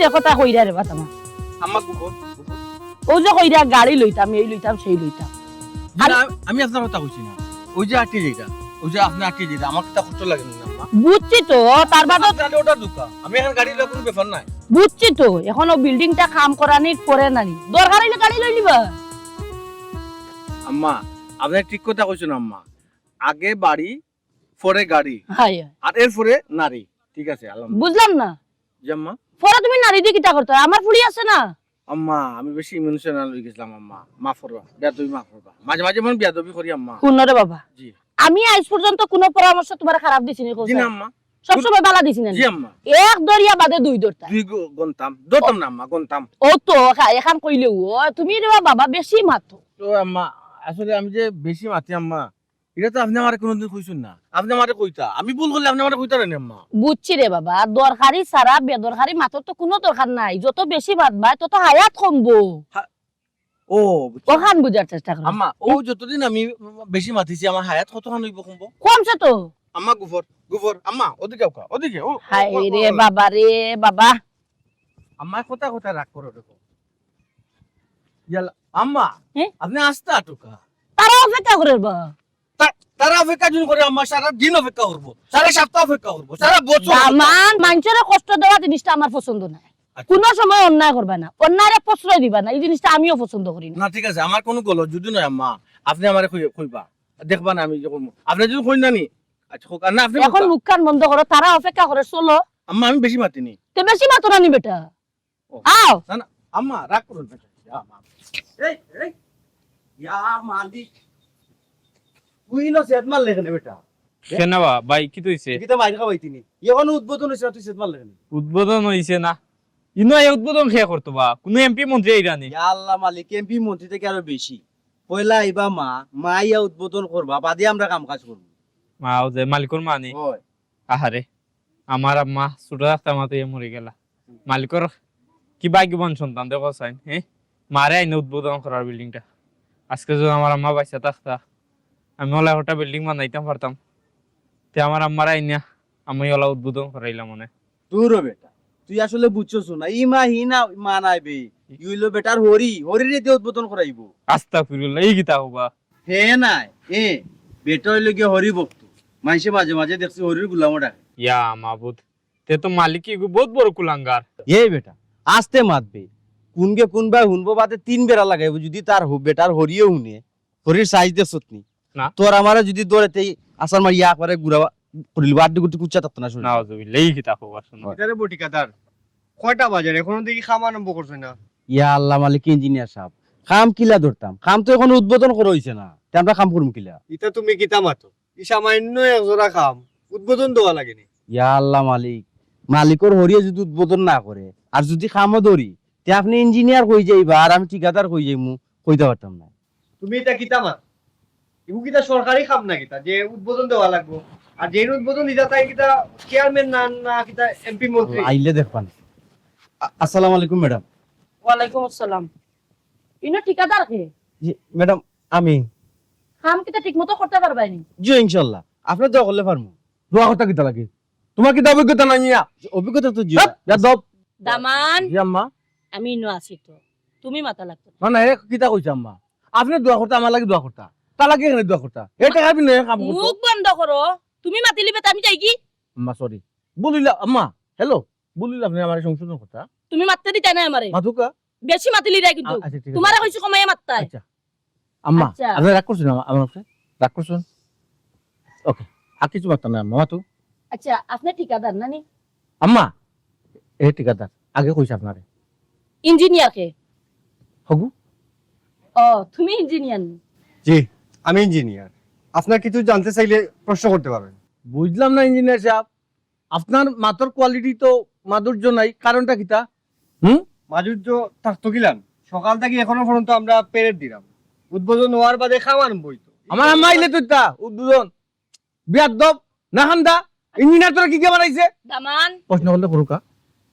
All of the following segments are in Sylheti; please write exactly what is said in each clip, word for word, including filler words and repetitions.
তে কথা কইরা রে বাতামা। আম্মা গুফর, গুফর। ও যে কইরা গাড়ি লইতাম, এই লইতাম, সেই লইতাম। জি না, আমি আপনার কথা কইছি না। ওই যে আটকে যেটা, ওই যে আপনি আটকে যেটা, আমার কিতা কষ্ট লাগে না আম্মা। বুঝছি তো, তার বাদে আপনার ওটা দোকান, আমি এখন গাড়ি লওয়ার কোনো ব্যাপার নাই। বুঝছি তো, এখন ও বিল্ডিংটা কাম করানির পরে নানি, দরকার হইলে গাড়ি লই নিবা। আম্মা, আপনি ঠিক কথা কইছেন আম্মা। আগে বাড়ি, পরে গাড়ি, হায় হায়। আর এরপরে নারী। ঠিক আছে, আলহামদুলিল্লাহ। বুঝলাম না, জি আম্মা। পরে তুমি নারী দিয়ে কিতা করতে? আমার ফুড়ি আছে না? আম্মা, আমি বেশি ইমোশনাল হয়ে গেছিলাম আম্মা, মাফ করবা, বেয়াদবি মাফ করবা। মাঝে মাঝে মন বেয়াদবি করি আম্মা। হুনো রে বাবা, জি। আমি আজ পর্যন্ত কোনো পরামর্শ তোমার খারাপ দিছি নি? জি না আম্মা। সবসময় বালা দিছি না নি? জি আম্মা। এক দরিয়া বাদে দুই দরতা। দুই গ- গন্তাম, ধরতাম না আম্মা, গন্তাম। ও তো এখা- এখান কইলে ও, তুমি রে বাবা বেশি মাতো। তো আম্মা, আসলে আমি যে বেশি মাতি আম্মা, এটা তো আপনি আমারে কোনোদিন কইছেন না। আপনি আমারে কইতা, আমি ভুল করলে আপনি আমারে কইতা না নি আম্মা। বুঝছি রে বাবা, দরকারি ছাড়া বেদরকারি মাতর তো কোনো দরকার নাই। যত বেশি মাতবায় তত হায়াত কমবো। ও, বুঝছি। ওখান বুঝার চেষ্টা করো। আম্মা, ও যতদিন আমি বেশি মাতিছি, আমার হায়াত কতখান হইব কমবো? কমছে তো। আম্মা গুফর, গুফর, আম্মা ওদিকে আউকা, ওদিকে। ও, ও, হায় ও, ও, রে ও। বাবা রে বাবা। আম্মা কথা কথা রাগ করো দেখো। ইয়াল্লা, আম্মা, হ্যাঁ? আপনি আস্তে আটুকা। তারা অপেক্ষা করে বা। তা- তারা অপেক্ষা যদি করে আম্মা, সারা দিন অপেক্ষা করবো, সারা সপ্তাহ অপেক্ষা করবো, সারা বছর অপেক্ষা করবো। দামান, মানুষের কষ্ট দেওয়া জিনিসটা আমার পছন্দ না। আচ্ছা। কোনো সময় অন্যায় করবা না, অন্যায়রে প্রশ্রয় দিবা না, এই জিনিসটা আমিও পছন্দ করি না। না, ঠিক আছে, আমার কোনো গলত যদি নয় আম্মা, আপনি আমারে কই- কইবা, দেখবা না আমি যে করবো। আপনি যদি কইন না নি, আচ্ছা, হোক, আর না, আপনি এখন কইবা। মুখখান বন্ধ করো, তারা অপেক্ষা করে চলো। আম্মা, আমি বেশি মাতি নি। তে বেশি মাতো না নি বেটা। ও। আও। না, না, আম্মা, রাগ করুন না। ইয়া মা। এই, এই, ইয়া মালিক। তুই না সেট মারলে কেনে বেটা? কেনে বা ভাই, কিতা অইছে? তুই কিতা মাইর খাওয়াইতি নি? এখন উদ্বোধন হইছে না, তুই সেট মারলে কেনে? উদ্বোধন অইছে না, ইনো এই উদ্বোধন কে করতো বা? কুনু এমপি মন্ত্রী আইরা নি? ইয়া আল্লাহ মালিক, এমপি মন্ত্রী থাকি আরো বেশি। পয়লা আইবা মা, মা ইয়া উদ্বোধন করবা, বাদে আমরা কাম কাজ করবো। মা, ও যে মালিকর মা নি? হয়। আহারে, আমার আম্মা ছোট থাকতে আমার তো ইয়ে মরি গেলা। মালিকর কি ভাগ্যবান সন্তান দেখো চাইন, হ্যাঁ? মারে আইনে উদ্বোধন করার বিল্ডিংটা। আজকে যদি আমার আম্মা বাইচা থাকতা, আমি ওলা একটা বিল্ডিং বানাইতাম পারতাম। তে আমার আম্মারে আইনা আমি ওলা উদ্বোধন করাইলাম মানে। দূর হ বেটা, তুই আসলে বুঝছস না, ই মা হি না মা নাই বে, ই অইলো বেটার হরি, হরিরে দিয়া উদ্বোধন করাইবো। আস্তাগফিরুল্লাহ, ই কিতা কবা? হে নাই, এ বেটা অইলো গিয়া হরি ভক্ত, মানষে মাঝে মাঝে দেখছি হরির গুলামও ডাকে। ইয়া মাবুদ, তে তো মালিক ইগু বহুত বড় কুলাঙ্গার। এই বেটা, আস্তে মাতবে, কুনগে কুনবায় হুনবো বাদে তিন বেড়া লাগাইবো, যদি তার হ- বেটার হরিয়ে হুনে, হরির সাইজ দেখছত নি? না। তোর আমারে যদি ধরে তেই আসার মারি একবারে গুড়া করিল, আড্ডি গুটি কুচ্চা থাকতো না শরীরে। নাউজুবিল্লাহ, ই কিতা কবা শুনো। এটারে বটি কাদার, কয়টা বাজার, এখনো দেখি কাম আরম্ভ করছে না। ইয়া আল্লাহ মালিক ইঞ্জিনিয়ার সাহেব, কাম কিলা ধরতাম? কাম তো এখন উদ্বোধন করা হইছে না, তে আমরা কাম করমু কিলা? ইটা তুমি কিতা মাতো? ই সামান্য এক জোড়া কাম উদ্বোধন দেওয়া লাগেনি। ইয়া আল্লাহ মালিক, মালিকর হরিয়ে যদি উদ্বোধন না করে আর যদি কামও ধরি, তে আপনি ইঞ্জিনিয়ার কই যাইবা আর আমি ঠিকাদার কই যাইমু, কইতা পারতাম না। তুমি ইটা কিতা মাত? ইগু কিতা সরকারি কাম না কিতা যে উদ্বোধন দেওয়া লাগবো? আর যে উদ্বোধন দিতা তাই কিতা চেয়ারম্যান না, না কিতা এমপি মন্ত্রী? আইলে দেখবান। আ- আসসালামু আলাইকুম ম্যাডাম। ওয়ালাইকুম আসসালাম। ইনো ঠিকাদার কে? জি ম্যাডাম, আমি। কাম কিতা ঠিক মতো করতা পারবায় নি? জি ইনশাল্লাহ, আপনি দোয়া করলে পারমু। দোয়া করতে কিতা লাগে? তোমার কিতা অভিজ্ঞতা নাই মিয়া? অভিজ্ঞতা তো জি। হ্যাঁ, যা দব। দামান, জি আম্মা। আমি ইনো আছি তো, তুমি মাতা লাগতো না। না না, এ কিতা কইছে আম্মা? আপনি দোয়া করতা, আমার লাগি দোয়া করতা, তার লাগি এখানে দোয়া করতা। এ টাকা বিনিময়ে কাম করতো। মুখ বন্ধ করো, তুমি মাতিলিবে তো আমি যাই কি? আম্মা সরি, বলিলা আম্মা। হ্যালো, বলিলা আপনি আমার সংশোধন করতা। তুমি মাততে দিতা না আমারে। মাতুকা। বেশি মাতিলি রে কিন্তু। আ- আচ্ছা, ঠিক আছে। তোমারে কইছি কমাইয়া মাততায়। আচ্ছা। আম্মা, আচ্ছা। আপনি রাগ করছেন আমা-, আমার উপরে? রাগ করছেন? ওকে, আর কিছু মাততাম না আম্মা, মাতু। আচ্ছা, আপনি ঠিকাদার না নি? আম্মা, এ ঠিকাদার, আগে কইছে আপনারে। ইঞ্জিনিয়ার কে? হগু? ও, তুমি ইঞ্জিনিয়ার নি? জি, আমি ইঞ্জিনিয়ার। আপনার কিছু জানতে চাইলে প্রশ্ন করতে পারেন। বুঝলাম না ইঞ্জিনিয়ার সাহেব, আপনার মাতর কোয়ালিটি তো মাধুর্য নাই, কারণটা কিতা? হুম? মাধুর্য থাকতো কিলান? সকাল থাকি এখনো পর্যন্ত আমরা পেরেড দিলাম, উদ্বোধন হওয়ার বাদে কাম আরম্ভ হইতো। আমার আম্মা আইলে তো তা উদ্বোধন। বিয়াদব, না খান্দা, ইঞ্জিনিয়ার তোরা কি কে বানাইছে? দামান। প্রশ্ন করলে করুকা।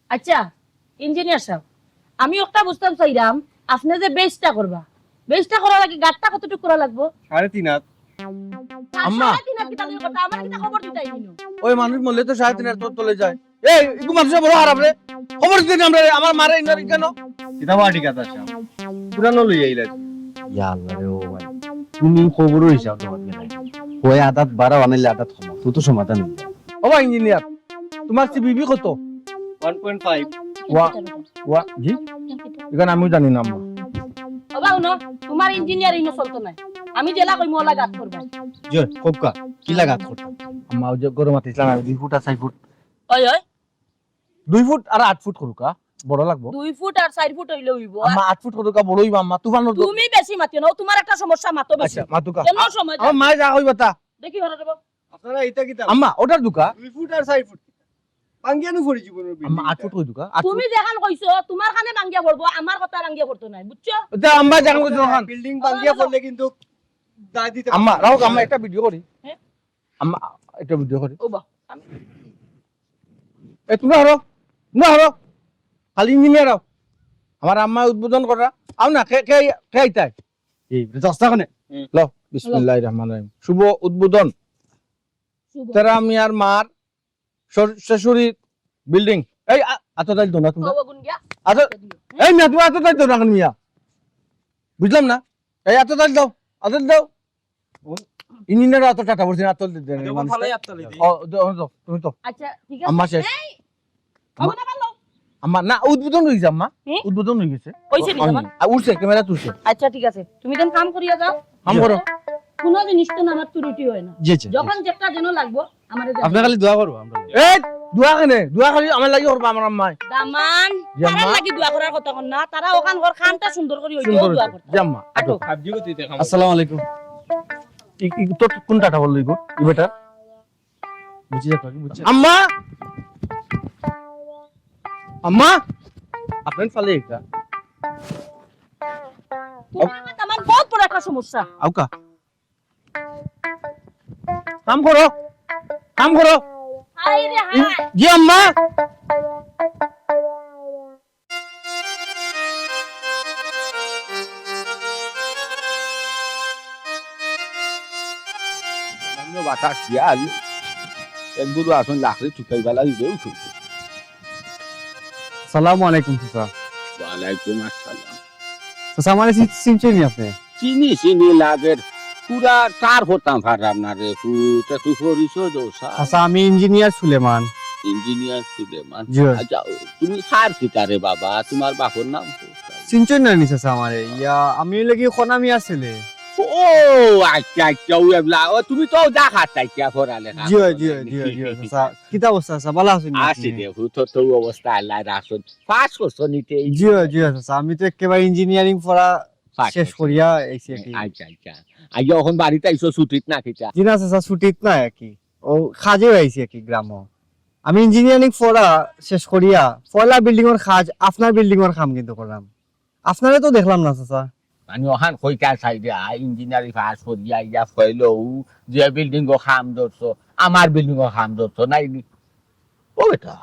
আচ্ছা, ইঞ্জিনিয়ার সাহেব, আমি একটা বুঝতাম চাইরাম, আপনি যে বেইজটা করবা, বেইজটা করার লাগি গাঁটটা কতটুকু করা লাগবো? সাড়ে তিন হাত। আম্মা। সাড়ে তিন হাত কিতা লইয়া কথা? আমার কিতা খবর দিতাই নিল? ওই মানুষ মরলে তো সাড়ে তিন হাত তলে যায়। এই, ইগু মানুষের বড় খারাপ রে। খবর দিতে নি আমরারে, আমার মারে ইনার কেন? কিতা বা ঠিক আছে, আচ্ছা। পুরানো লই আইলা। ইয়া আল্লাহ রে, ও ভাই। তুমি খবরও হিসাব দেওয়ার গেলে। কয় আদাত বাড়া বানাইলে আদাত কমা। তুই তো সমাধান হইল। ও ভাই ইঞ্জিনিয়ার, তোমার সিবিবি কত? One point five. ওয়া, ওয়া, জি? এখানে আমিও জানি না, আম্মা। ও বা হুনো, তোমার ইঞ্জিনিয়ার ইনো চলতো না। আমি যেলা কইমু ওলা গাত করবা। জি, কউক্কা, কি লাগাত করতাম? আম্মা, ওই যে গরম হাতে ইসলাম, আমি দুই ফুট আর চার ফুট। ওই, ওই। দুই ফুট আর আট ফুট করুকা, বড় লাগবো। দুই ফুট আর চার ফুট হইলে হইব। আম্মা, আট ফুট করুকা, বড় হইবা আম্মা, তুফানর দ- তুমি বেশি মাতিও না, ও তোমার একটা সমস্যা, মাতো বেশি। আচ্ছা, মাতুকা। কেন সময় আমার যায়? মায়ে যা কইবা তা। দেখি, হরে দেবো। আপনারা এটা কি তা? আম্মা, ওটার দুকা। দুই ফুট আর চার ফুট। ভাঙ্গিয়া নু পড়ি জীবনের আম্মা, বিল্ডিং আট ফুট কই দুকা? আট তুমি ফুট। যেখান কইছো, তোমার কানে ভাঙ্গিয়া পড়বো, আমার কথা ভাঙ্গিয়া পড়তো নাই, বুঝছো? এটা আম্মা যেখান কইছো ওখান। বিল্ডিং ভাঙ্গিয়া পড়লে কিন্তু দায় দিতে আম্মা, পারবে না। রাও, আম্মা, একটা ভিডিও করি। হ্যাঁ? আম্মা, একটা ভিডিও করি। ও বা, আমি এ, তোমরা হরো, তোমরা হরো। খালি ইঞ্জিনিয়ার আও। আমার আম্মা উদ্বোধন করা। আও না, কে, কে, কে আইতায়? এই, দশটা খানে। হুম। লো, বিসমিল্লাহির রহমানির রহিম। শুভ উদ্বোধন। শুভ। তেরা মিয়ার মার শ্বশ-, শ্বশুরি বিল্ডিং। এই, আ-, আতো তাইল দো না তোমরা। ও, আগুন গিয়া। আতো, এই মিয়া, তোমরা আতো তাইল দো না কেন মিয়া? বুঝলাম না। এই আতো তাইল দাও, আতো দাও। ইঞ্জিনিয়ার আতো টাটা পড়ছে, আতো দে, দে, আচ্ছা, মানুষ। ভালোই আতো দিদি। ও, দে, ও, দে, তুমি তো। আচ্ছা, ঠিক আছে। আম্মা শেষ। এই, মা-, খবর না পারলো? আম্মা, না, উদ্বোধন হয়ে গেছে, আম্মা। হুম? উদ্বোধন হয়ে গেছে। হইছে নি ও, তখন? আ, উঠছে, ক্যামেরা তুলছে। আচ্ছা, ঠিক আছে। তুমি তখন কাম করিয়া যাও। কাম করো। কোনো জিনিস তো আমার ত্রুটি হয় না। জি, জি, জি। যখন যেটা যেন লাগবো, আমারে জানাও। আপনি খালি দোয়া করবো আমরা। এই, দোয়া কেনে? দোয়া খালি আমার লাগি করবো আমার আম্মায়। দামান, জি, তারা আম্মা। লাগি দোয়া করার কথা কন না। তারা ওখান ঘর খানটা সুন্দর করি হইতো, সুন্দর দোয়া হইতো। করতে। জি, আম্মা, আটো। আটো। আসসালামু আলাইকুম। ই, ই, তোর কোন টাটা বললি গো? ই বেটা? বুঝি যাক, বুঝি যাক। আম্মা! আম্মা! আপনার ফালে এটা। তোমার আমার দামান বহুত বড় একটা সমস্যা। আউকা। কাম করো। কাম করো। হায় রে হায়। জি আম্মা। সামান্য বাতাস দিয়া আলু। এক গুরু আসুন লাকড়ি চুকাই বালা দিবেও শুনতে। সালামু আলাইকুম চাচা। ওয়ালাইকুম আসসালাম। চাচা, আমারে চি-, চিনছইন নি আপনি? চিনি, চিনি লাগের। পুরা তার হতাম পারলাম না রে পুত, তুই পরিচয় দেও স্যার। চাচা, আমি ইঞ্জিনিয়ার সুলেমান। ইঞ্জিনিয়ার সুলেমান। জি। আচ্ছা, তুমি স্যার কিতা রে বাবা? তোমার বাপর নাম তো? চিনছইন না নি চাচা আমারে? ইয়া, আমি অইলে কি খনা মিয়ার ছেলে। ও, আচ্ছা, আচ্ছা, ও এবলা, ও, তুমি তো দেখা চাইছা পড়ালেখা জি, করো জি, না জি, নি? জি, চাচা। কিতা অবস্থা চাচা? ভালা আছইন নি আছি আপনি? রে, হুতো তো অবস্থা আল্লাহ রাখছইন। পাস করছো নিতে? জি, জি, চাচা। আমি তো একেবারে ইঞ্জিনিয়ারিং পড়া পাস শেষ করছো। করিয়া আইছি আর কি। আচ্ছা, আচ্ছা। আইয়া অখন বাড়িত আইছো ছুটিত না কিতা? জি না চাচা, ছুটিত না আর কি। ও কাজে আইছি আর কি গ্রামো। আমি ইঞ্জিনিয়ারিং পড়া শেষ করিয়া পয়লা বিল্ডিংর কাজ, আপনার বিল্ডিংর কাম কিন্তু করলাম। আপনারে তো দেখলাম না, চাচা। মানে, অখান কইতা চাই দে, আ, ইঞ্জিনিয়ারিং পাস করিয়া ইয়া ফেল অউ, যে বিল্ডিংও কাম ধরছো, আমার বিল্ডিংও কাম ধরছো, নাইনি? ও বেটা,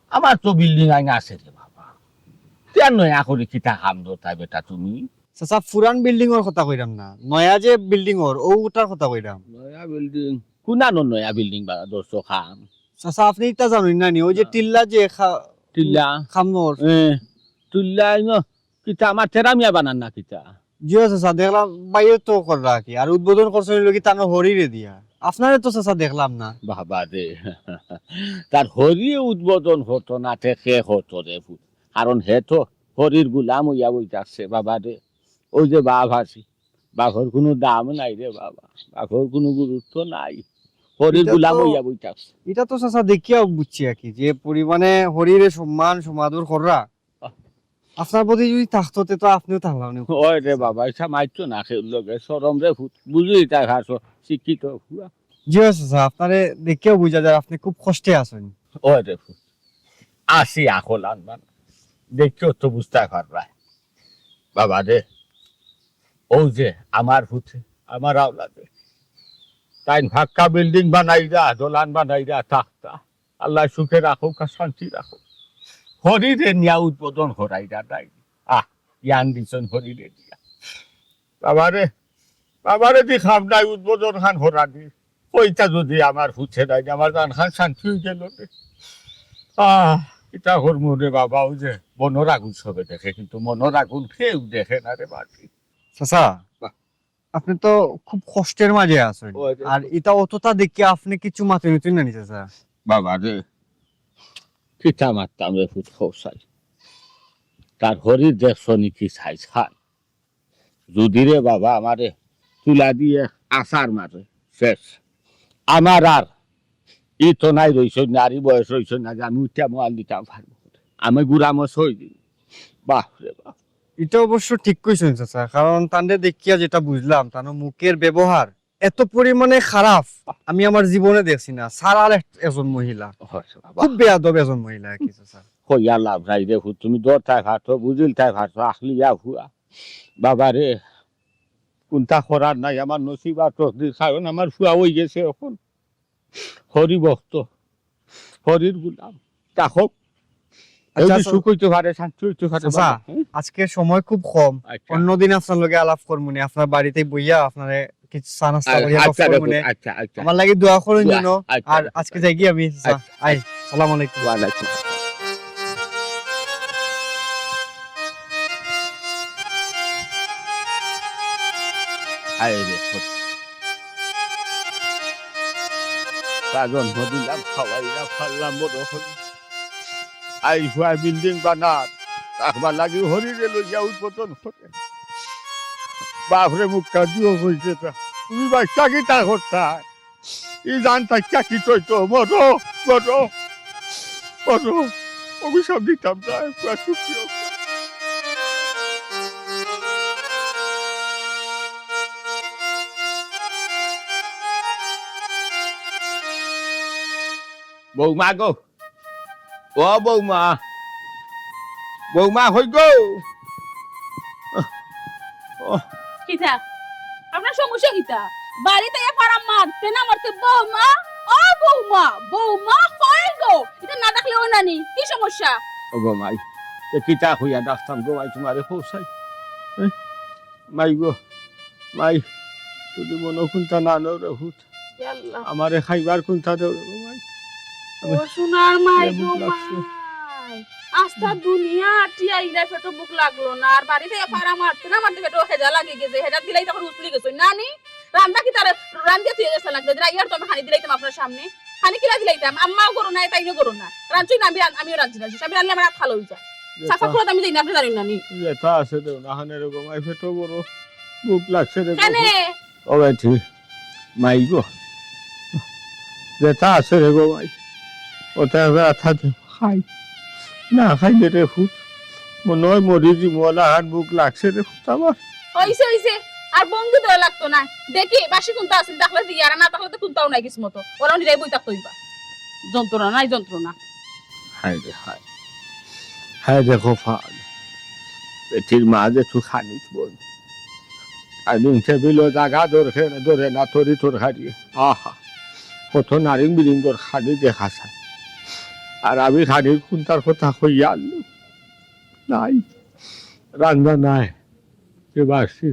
আমার তো বিল্ডিং আইন আছে রে বাবা। তে আর নয়া করি কিতা কাম ধরতায় বেটা তুমি? চাচা, পুরান বিল্ডিংর কথা কইরাম না, নয়া যে বিল্ডিংর, অউটার কথা কইরাম। নয়া বিল্ডিং? কুনানো নয়া বিল্ডিং বা ধরছো কাম? চাচা, আপনি ইতা জানইন না নি? ওই যে না। টিল্লা যে খা-, টিল্লা? খামর। এ, টিল্লা ইনো কিতা আমার তেরা মিয়া বানান না কিতা? জি অয় চাচা, দেখলাম বাইরে তো কররা কি, আর উদ্বোধন করছইন অইলো কি তান হরিরে দিয়া। আপনারে তো চাচা দেখলাম না। বাবা রে, তার হরিয়ে উদ্বোধন করতো না, তে কে করতো রে পুত? কারণ হে তো হরির গুলাম অইয়া বইতাছে বাবা রে। ওই যে বাপ আছি, বাপর কুনু দাম নাই রে বাবা, বাপর কুনু গুরুত্ব নাই, হরির ইটা গুলাম তো, অইয়া বইতাছে। ইটা তো চাচা দেখিয়াও বুঝছি আর কি, যে পরিমাণে হরিরে সম্মান সমাদর কররা, আহ। আপনার প্রতি যদি থাকতো, তে তো আপনিও থাকলা অনে। ওই রে বাবা, ইটা মাইতো না কেউর লগে, শরম রে পুত, বুঝি তাই হাসো, শিক্ষিত হুয়া। জি অয় চাচা, আপনারে দেখিয়াও বুঝা যায় আপনি খুব কষ্টে আছইন। ওই রে পুত, আছি আকল আনমান, দেখিও তো বুঝতায় পাররায়। বাবা রে, অউ যে আমার পুতে, আমার আওলাদে, তাইন পাক্কা বিল্ডিং বানাইরা, দলান বানাইরা থাকতা। আল্লায় সুখে রাখউক আর শান্তি রাখউক। হরিরে নিয়া উদ্বোধন করাইরা তাইন। আহ, ইয়ান দিছইন হরিরে দিয়া। বাবারে, বাবারে দি কাম নাই উদ্বোধন খান করানি। অইটা যদি আমার পুতে নাইন, আমার জান খান শান্তি অইগেলো রে। আহ। ইতা করমু রে বাবা, ওই যে বনর আগুন সবে দেখে, কিন্তু মনর আগুন কেউ দেখে না রে বাবা। চাচা, বাহ। আপনি তো খুব কষ্টের মাঝে আছেন। ওই যে আর ইতা অতটা দেখি আপনি কিছু মাথাত নিতেন না নি, চাচা? বাবা রে, কিতা মাততাম রে ফুত কৌশল। তার হরির দেখছো নি কি সাইজ খান। যদি রে বাবা আমারে তুলা দিয়া আছাড় মারে, শেষ। আমার আর ই তো নাই রইছইন না, আর ই বয়স রইছইন না যে আমি উঠিয়া মোয়াল দিতাম পারমু। আমি গুড়া মস অই দিমু। বাপ রে বাপ। ইটা অবশ্য ঠিক কইছইন চাচা, কারণ তানরে দেখিয়া যেটা বুঝলাম, তান মুখের ব্যবহার এত পরিমাণে খারাপ, আমি আমার জীবনে দেখছি না। সারার এক-, একজন মহিলা, হয় রে বাবা। খুব বেয়াদব একজন মহিলা আর কি চাচা। কইয়া লাভ নাই রে ফুত, তুমি ধরতায় পারছো, বুঝিলতায় পারছো, আখলিয়া ফুয়া। বাবা রে, কুনতা করার নাই, আমার নসিব আর তকদির, কারণ আমার ফুয়া অই গেছে অখন হরি ভক্ত, হরির গুলাম। তা হোক, আচ্ছা, যদি আচ্ছা। সুখ অইতে পারে, শান্তি অইতে পারে, চাচা, বাবা, হুম? আজকে সময় খুব কম, আচ্ছা। অন্যদিন আপনার লগে আলাপ করমুনে, আপনার বাড়িত বইয়া আপনারে কিছু চা নাস্তা আ-, করিয়া গপ আচ্ছা, করমুনে। আচ্ছা, আচ্ছা। আমার লাগি দোয়া করইন দোয়া, যেন। আচ্ছা, আর আচ্ছা, আজকে আচ্ছা। যাইগি আমি, চাচা। আচ্ছা। আই, সালাম আলাইকুম। ওয়ালাইকুম। আয় রে, তা জন্ম দিলাম, খাওয়াইলাম, পাললাম, বড় করলাম। আই ফুয়ায় বিল্ডিং বানার, রাখবার লাগি হরিরে লইয়া উদ্বোধন করে। বাপরে মুখটা দিও কইছে তা। তুমি বাচ্চা কিতা করতায়? ই জান থাকিয়া কিতা অইতো? মরো, মরো, মরো। অভিশাপ দিতাম না, ফুয়া সুখী হোক। বৌমা গো, ও বৌমা, বৌমা কই গো? ও, কিতা? আপনার সমস্যা কিতা? বাড়িত আইয়া ফাড়া মারতে না মারতে বৌমা, ও বৌমা, বৌমা কই গো? ইতা না ডাকলে অয় না নি? কি সমস্যা? ও গো মাই, এ কিতা কইয়া ডাকতাম গো মাই তুমারে কও চাই? এ? মাই গো, মাই, যদি মনো কুনতা না নেও রে ফুত, ইয়া আল্লাহ। আমারে খাইবার কুনতা দেও রে গো মাই। ও সোনার মাই গো মাই। আস্তা দুনিয়া আটিয়া ইলা পেটো ভুক লাগলো না, আর বাড়িত আইয়া ফাড়া মারতে না মারতে পেটো হেজা লাগি গেছে, হেজা দিলাই তখন উছলি গেছে, না নি? রান্দা কিতা রান্দিয়া থুইয়া গেছে লাগবে, যে আইয়ার তো আমি খানি দিলাইতাম আপনার সামনে। খানি কিলা দিলাইতাম, আম্মাও করো না, তাইনও করো না। রানছইন না, আমি রান-, আমিও রানছি না, আমি রানলে আমার আত খালো অই যায়। চাচা খুড়াত আমি যাই না, আপনে জানইন না নি? যেতা আছে দেও না, খানে রে গো মাই, পেটো বড় ভুক লাগছে রে গো। কেনে? ও বেটি, মাই গো, যেতা আছে রে গো মাই, ওতা এবার আথা দে খাই। না খাইলে রে ফুত, মনো অয় মরি যিমু, অলাখান ভুক লাগছে রে ফুত আমার। অইছে, অইছে, আর ভঙ্গি দেওয়া লাগতো না। দেখি, বাসি কুনতা আছিল, থাকলে দিয়া, আর না থাকলে তো কুনতাও নাই কিসমতো। অলা নিরাই বই থাকতো অইবা। যন্ত্রণা নাই, যন্ত্রণা। হায় রে হায়, হায় রে কপাল, বেটির মা যে তুই খানিত বই। ডাইনিং টেবিলো জাগা ধরে, ধরে না তরি তরকারি। আহা, কত নারিং বিরিং ধর খানি দেখা চায়। আর আমি খানির কুনতার কথা কইয়া আনলু। নাই, রান্দা নাই। যে বাসি,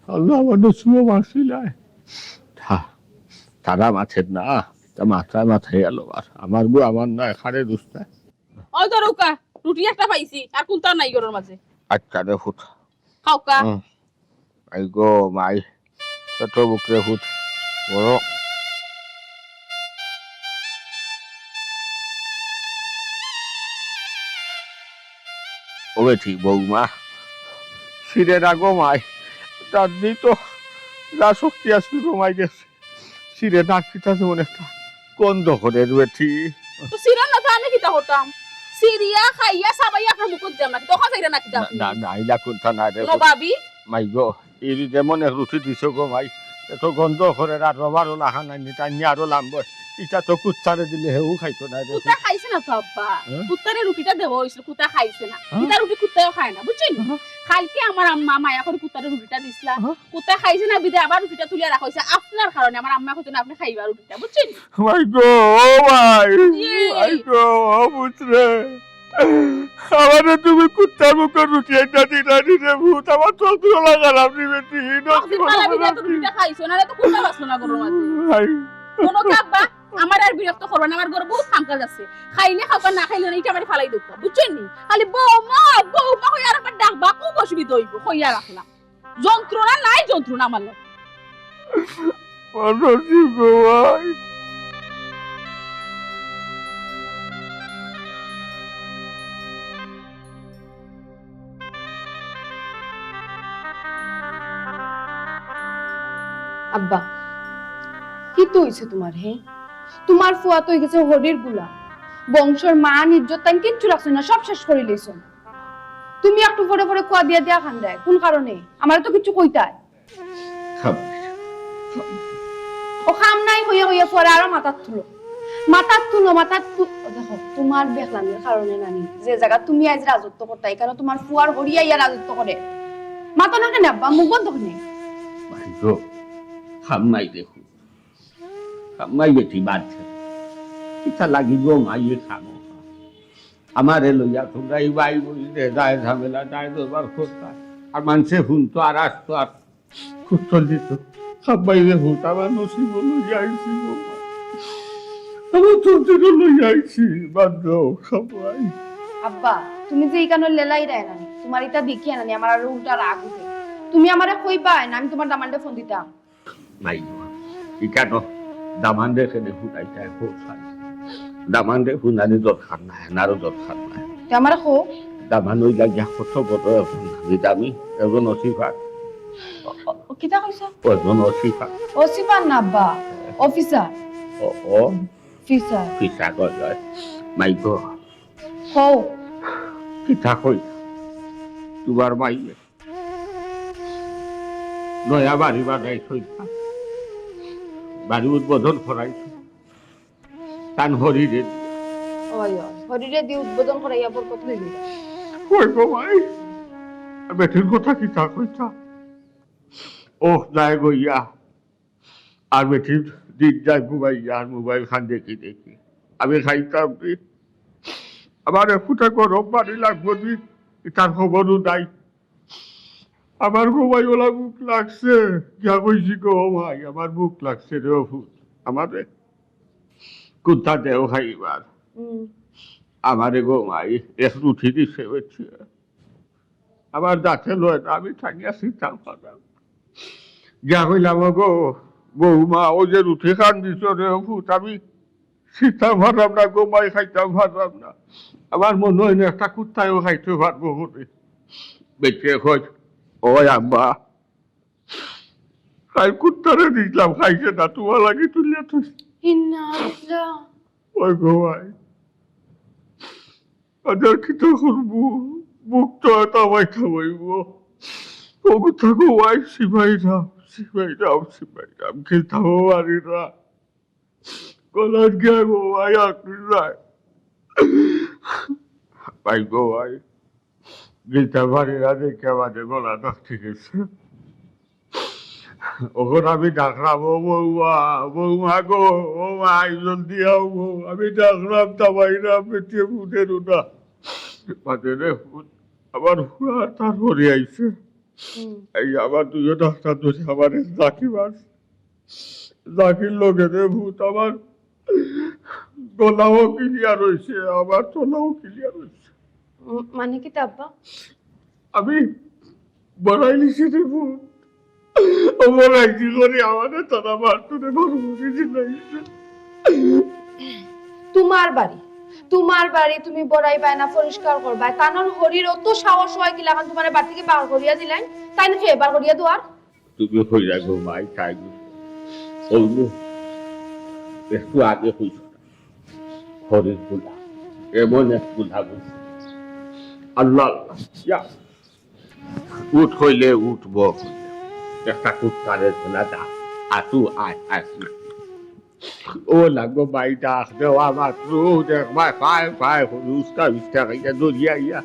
আল্লাহ আমার নসিবো বাসি নাই। থা, তারা মাতের না, তা মাথায় মাথায় গেল আর। আমার গো আমার নাই, খারে দুষ নাই। ওই ধরো উকা, রুটি একটা পাইছি, আর কুনতা নাই ঘরর মাঝে। আচ্ছা রে ফুত। খাও কা। হুম। আই গো মাই, ছোট বুকরে ফুত, বড়। ও বেটি, বৌমা, ছিড়ে না গো মাই, তার দি তো যা শক্তি আছিল গো মাই গেছে। ছিড়ে না, কিতা যেমন একটা গন্ধ করে রে বেটি। তো ছিড়ে না তো আমি কিতা করতাম? ছিড়িয়া, খাইয়া, সাবাইয়া আপনার মুখত দিলাম না, তখন ছিড়ে না কিতা না, আপনি? না, না, ইলা কুনতা না রে। ও ভাবি। মাই গো, এই যেমন এক রুটি দিছো গো মাই, এত গন্ধ করে আর রবার ওলা খানা নিতা নিয়ে আরো লাম্ব। ইটা তো কুত্তারে দিলে হেউ খাইতো না রে। কুত্তা খাইছে না তো আব্বা। হ্যাঁ? কুত্তারে রুটিটা দেওয়া হয়েছিল, কুত্তা খাইছে না। হ্যাঁ? ইটা রুটি কুত্তাও খায় না, বুঝছেন? হ্যাঁ। কালকে আমার আম্মা মায়া করে কুত্তারে রুটিটা দিছিলা। হ্যাঁ। কুত্তা খাইছে না বিদে আবার রুটিটা তুলিয়া রাখা হয়েছে আপনার কারণে। আমার আম্মা কইতো না আপনি খাইবা রুটিটা, বুঝছেন? মাই গো, ও ভাই। জি। মাই গো, ও পুত্রে। আমারে তুমি কুত্তার মুখর রুটি একটা দিলা নি রে ভূত, আমার চোখ দুলা খারাপ নি বেটি, নষ্ট আপনি করে পালা বিদে তো খারাপ নি। রুটিটা খাইছো না, তো কুত্তা বাঁচলো না গরুর মাঝে। ভাই। কোনো কাব্বা, আমার আর বিরক্ত করবা না, আমার ঘরো বউত কাম কাজ আছে। খাইলে খাউক্কা, না খাইলে না, ইটা আমারে ফালাই দেউক্কা, বুঝছইন নি? খালি বৌমা, বৌমা কইয়া আর আমার ডাকবা, খুব অসুবিধা অইবো, কইয়া রাখলাম। যন্ত্রণা নাই যন্ত্রণা আমার লগে। মানসিক ভাই। আব্বা, কিতা অইছে তুমার, হে? তুমার ফুয়া তো অইগেছে হরির গুলাম। বংশর মান ইজ্জত তাইন কিচ্ছু রাখছইন না, সব শেষ করিলাইছইন। তুমি একটু পরে পরে কুয়া দিয়া দিয়া কান্দায়, কুন কারণে? আমারে তো কিচ্ছু কইতায়। খাম। ও খাম নাই কইয়া কইয়া পরে আরো মাথাত তুলো। মাথাত তুলো, মাথাত তু-, ও দেখো, তুমার বেকলামির কারণে নানি, যে জাগাত তুমি আইজ রাজত্ব করতায়, ইখানো তুমার ফুয়ার হরি আইয়া রাজত্ব করে। মাতো না কেনে আব্বা, মুখ বন্ধ কেনে? ভাই গো, খাম নাই দেখো। খাম নাই বেটি বাদ দে। ইতা লাগি গো মাইয়ে খামো। আমারে লইয়া তুমরা ই ভাই বইনে দায় ঝামেলা, দায় দরবার করতায়। আর মানষে হুনতো আর আসতো আর খুব চলিত। খাব্বাই রে হুত, আমার নসিব লইয়া আইছি গো মা। আমার তকদির লইয়া আইছি, বাদ দেও, খাব্বাই। আব্বা, তুমি যে ইখানো লেলাইরায় নানি, তুমার ইতা দেখিয়া নানি, আমার আরো উল্টা রাগ উঠে। তুমি আমারে কইবায় না, আমি তুমার দামান্দরে ফোন দিতাম। নাই গো, ইখানো দামান্দরে কেনে হুনাইতায়, দামান্দরে হুনানি দরকার নাই, হেনারও দরকার নাই। তে আমারে কও। দামান অইলা গিয়া কত বড় একজন নামি দামি, একজন অসিফার। ও, ও, কিতা কইছো? একজন অসিফার। অসিফার না আব্বা, অফিসার। ও, ও। অফিসার। অফিসার, অয়, অয়। মাই গো। কও। কিতা কই? তুমার মাইয়ে নয়া বাড়ি বানাইছইন, বাড়ি উদ্বোধন করাইছইন, তান হরিরে দিয়া। অয়, অয়, হরিরে দি উদ্বোধন করাইয়া বরকত লইবি। কই গো মাই, বেটির কথা কিতা কইতা? ও, যায় গইয়া। আর বেটির দিন যায় ঘুমাইয়া আর মোবাইল খান দেখি দেখি। আমি খাইতাম নি। আমার এক ফুটা গরম পানি লাগবো নি, ইতার খবরও নাই। আমার গো মাই ওলা ভুক লাগছে, গিয়া কইছি গো মাই, আমার ভুক লাগছে রে ও ফুত। আমারে কুন্তা দেও খাইবার। হুম। আমারে গো মাই এক রুটি দিছে, বুঝছো? আমার দাঁতে লয় না, আমি টানিয়া ছিতাম পারলাম। গিয়া কইলাম, "ও গো, বৌমা, ওই যে রুটি খান দিছো রে, ও ফুত, আমি ছিতাম পারলাম না গো মাই, খাইতাম পারলাম না। আমার মনো অয় না একটা কুত্তায়ও খাইতে পারবো বলে।" বেটিয়ে কয়, "ওই আব্বা, কাইল কুত্তারে দিছলাম, খাইছে না, তুমার লাগি তুলিয়া থইছি।" ইন্না লিল্লাহ। ওই গো ভাই, আজার কিতা করবো? মুখ তো আর তামাই তামাইবো। ও গো থাকো ভাই, সিপাই রাম, সিপাই রাম, সিপাই রাম, খেলতাম পারি না। গলাত গিয়া গো ভাই, আর নাই। ভাই গো ভাই, গিলতা পারি না দেখে আমাদের গলা ডাক ঠিক আছে। অখন আমি ডাকলাম, "ও বৌমা, বৌমা গো, ও মাই, জলদি আও গো।" আমি ডাকলাম, তামাইরাম, বেটিয়ে ফুটের উঠা। বাদে রে ফুট, আমার ফুয়া তার ঘরে আইছে। হুম। এই আমার দুইও ডাক্তার ধরে আমার জাকি মার। জাকির লগে রে ফুট, আমার গলাও ক্লিয়ার অইছে, আমার তলাও ক্লিয়ার অইছে। উম, মানে কিতা আব্বা? আমি বড়াই নিছি রে ফুট। ও বড়াই কি করে আমারে তারা মারতো রে, বড় করে দিলাইছে। তুমার বাড়ি, তুমার বাড়ি তুমি বড়াই বায়না পরিষ্কার করবায়। তানর হরির অত সাহস অয় কিলাখান তুমারে বাড়ি থাকি বার করিয়া দিলাইন, তাইন কে বার করিয়া দেওয়ার? তুমি কইরা গো মাই, তাই গো। অইলো, একটু আগে কইছো না। হরির গুলা, এমন এক গুলা বলছে। আল্লাহ, আল্লাহ, ইয়া। উঠ কইলে উঠবো। একটা কুত্তারে ঝোলা দা, আতু আয়, আয়। ও লাগো ভাই, ডাক দেওয়া মাত্র দেখ ভাই, পায়, পায়, উস্কা, উস্কা খাইয়া দরিয়া ইয়া।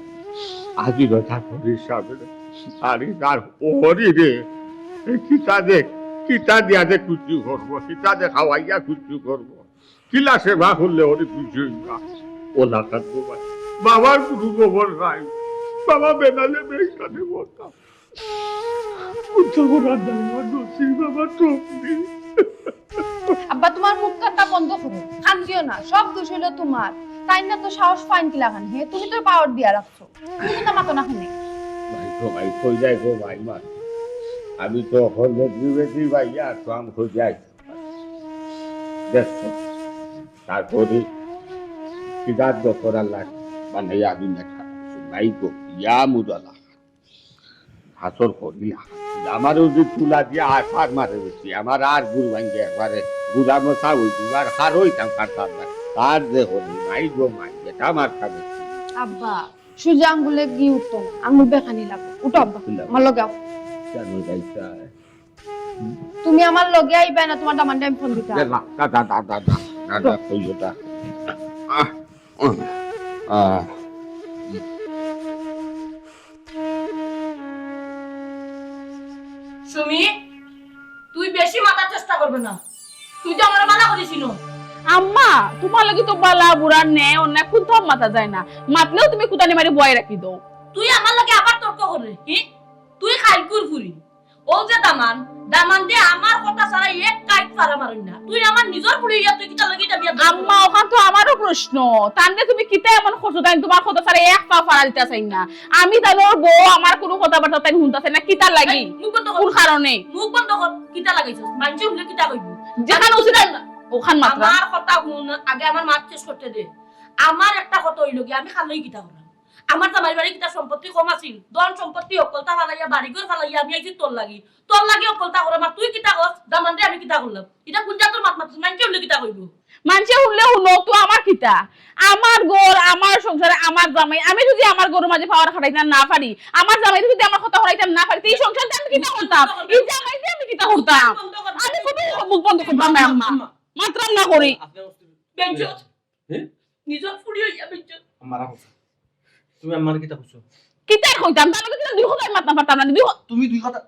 আজি কথা করিস সামনে। আরে তার ওরে রে, এই কিতা দে, কিতা দিয়া দে কুচু করবো, কিতা দে খাওয়াইয়া কুচু করবো। কিলা সেবা করলে ওরে কুচু হইবা। ও লাখান বাবা, বাবার কোনো খবর নাই। বাবা বেনালে বেইখানে মরতাম। কুচু করার নাই, আমার নসিব, আমার তকদির। আব্বা, তুমার মুখ কাটা বন্ধ করো, কান্দিও না, সব দোষ অইলো তুমার। তাইন না তো সাহস পাইন কিলাখান, হে? তুমি তো পাওয়ার দিয়া রাখছো, তুমি তো মাতো না কেনে? ভাই গো ভাই, কই যাই গো ভাই, মা। আমি তো অখন বেটি বেটি ভাই, আর তো আমি কই যাই। দেখছো, তারপরে কিতার দোষ করার লাগে, মানে আমি না খারাপ ভাই গো, ইয়া মুদালা। হাসর করি না। আমারও যে তুলা দিয়া আছাড় মারে বেশি, আমার আর গুরু ভাঙ্গে একবারে গুড়া মশা হইছি, আর হার হইতাম পারতাম না। তার যে হলি, মাই গো মাই, এটা আমার খাবে। আব্বা, সুজা আঙ্গুলে ঘি উঠতো না, আঙ্গুল বেকানি লাগবো। উঠো আব্বা, উঠো। আমার লগে আও। কেন যাইতা? তুমি আমার লগে আইবা না, তুমার দামান্দরে আমি ফোন দিতাম। এ না, না, না, না, না, না, না, না, কইও না। আহ, উম, আহ। সুমি, তুই বেশি মাতার চেষ্টা করবে না। তুই তো আমার মানা করিস না। আম্মা, তুমার লগে তো বালা বুড়া নে, অন্য কোনটাও মাতা যায় না। মাতলেও তুমি কুটানি মারি বয় রাখি দাও। তুই আমার লগে আবার তর্ক করলে, কি? তুই খাইলকুর ফুরি। ও যে দামান, দামান্দে আমার কথা ছাড়া এক কাইট ফাড়া মারইন না। তুই আমার নিজর ফুড়ি ইয়া, তুই কিতা লাগি এটা বিয়া দিলি? আম্মা, অখান তো আমারও প্রশ্ন। তানরে তুমি কিতা এমন করছো, তাইন তুমার কথা ছাড়া এক পা ফাড়া দিতা চাইন না? আমি তানর বউ, আমার কুনু কথাবার্তা তাইন হুনতা চাইন না, কিতা লাগি? এই, মুখ বন্ধ কর। কোন কারণে? মুখ বন্ধ কর। কিতা লাগাইছস? মানষে হুনলে কিতা কইবো? যেখান উচিত আর অখান মাতরা। আমার কথা হুন, আগে আমার মাত শেষ করতে দে। আমার একটা কথা অইলো কি, আমি খালি কিতা করলাম? আমার জামাইর বাড়ি কিতা সম্পত্তি কম আছিল? ধন সম্পত্তি হক্কলতা ফালাইয়া, বাড়িঘর ফালাইয়া আমি আইছি তোর লাগি। তোর লাগি হক্কলতা করলাম, আর তুই কিতা কস? দামান্দরে আমি কিতা করলাম? ইটা কুন জাতর মাত মাতস? মানষে হুনলে কিতা কইবো? মানষে হুনলে হুনউক তো, আমার কিতা? আমার ঘর, আমার সংসার, আমার জামাই। আমি যদি আমার ঘরর মাঝে power খাটাইতাম না পারি, আমার জামাইরে যদি আমার কথা হুনাইতাম না পারি, তে ই সংসার দিয়া আমি কিতা করতাম? ই জামাই দিয়া আমি কিতা করতাম? আমি কুনু মুখ বন্ধ করতাম না, আম্মা। মাতরাম না করি। আপনি অস্থির। বেইজ্জত। হ্যাঁ? নিজর ফুড়ি অইয়া বেইজ্জত। আম্মা, রাখো। তুমি আম্মারে কিতা কইছো? কিতা কইতাম? তার লগে তো দুই কথাই মাততাম পারতাম না, দুই ক- তুমি দুই কথা,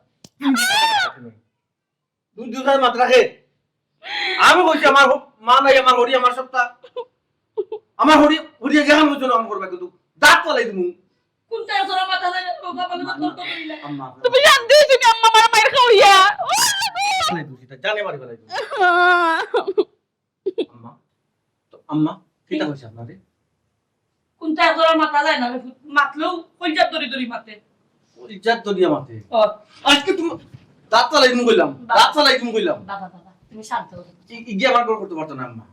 তুমি দুই কথা মাত রাখে। আমি কইছি আমার হ-, মা নাই, আমার হরি, আমার সত্তা। আমার হরি, হরি যেখান কইছো না, আমি করবা কিন্তু দাঁত ফালাই দিমু। কোনটা তোরা মাথা লাগে? বাবা, বাবা, তর্ক করিলা। আম্মা, তুমি জানতে হইছো নি আম্মা আমার মায়ের খাওয়াইয়া? ও, আল্লাহ গো! ফালাই দিমু, সেটা জানে মারি ফালাই দিমু। আম্মা, তো আম্মা, কিতা কইছে আপনারে? কোনটা করার মাথা যায় না রে, মাতলেও কইজাত ধরি ধরি মাতে। কইজাত ধরিয়া মাতে? ও। আজকে তুমি দাঁত ফালাই দিমু কইলাম, বাবা। দাঁত ফালাই দিমু কইলাম। বাবা, বাবা, তুমি শান্ত হও। ই-, ইগিয়ে আমার ঘর করতে পারতো না আম্মা,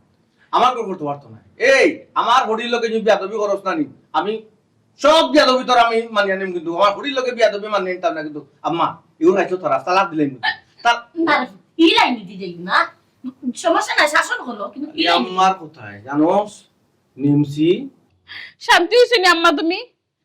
আমার ঘর করতে পারতো না। এই, আমার হরির লগে তুমি বেয়াদবি করস না নি? আমি সব বেয়াদবি তোর আমি মানিয়া নিম, কিন্তু আমার হরির লগে বেয়াদবি মানিয়া নিতাম না। কিন্তু আম্মা, ইউর রাইছো তো রাস্তা লাভ দিলাই কিন্তু। তা না, ই লাইন দিতে যাই না। সমস্যা নাই, শাসন করো, কিন্তু ই এই লাইন দিতে আমার কোথায় জানোস? নিমসি। শান্তি হইছো নি আম্মা তুমি?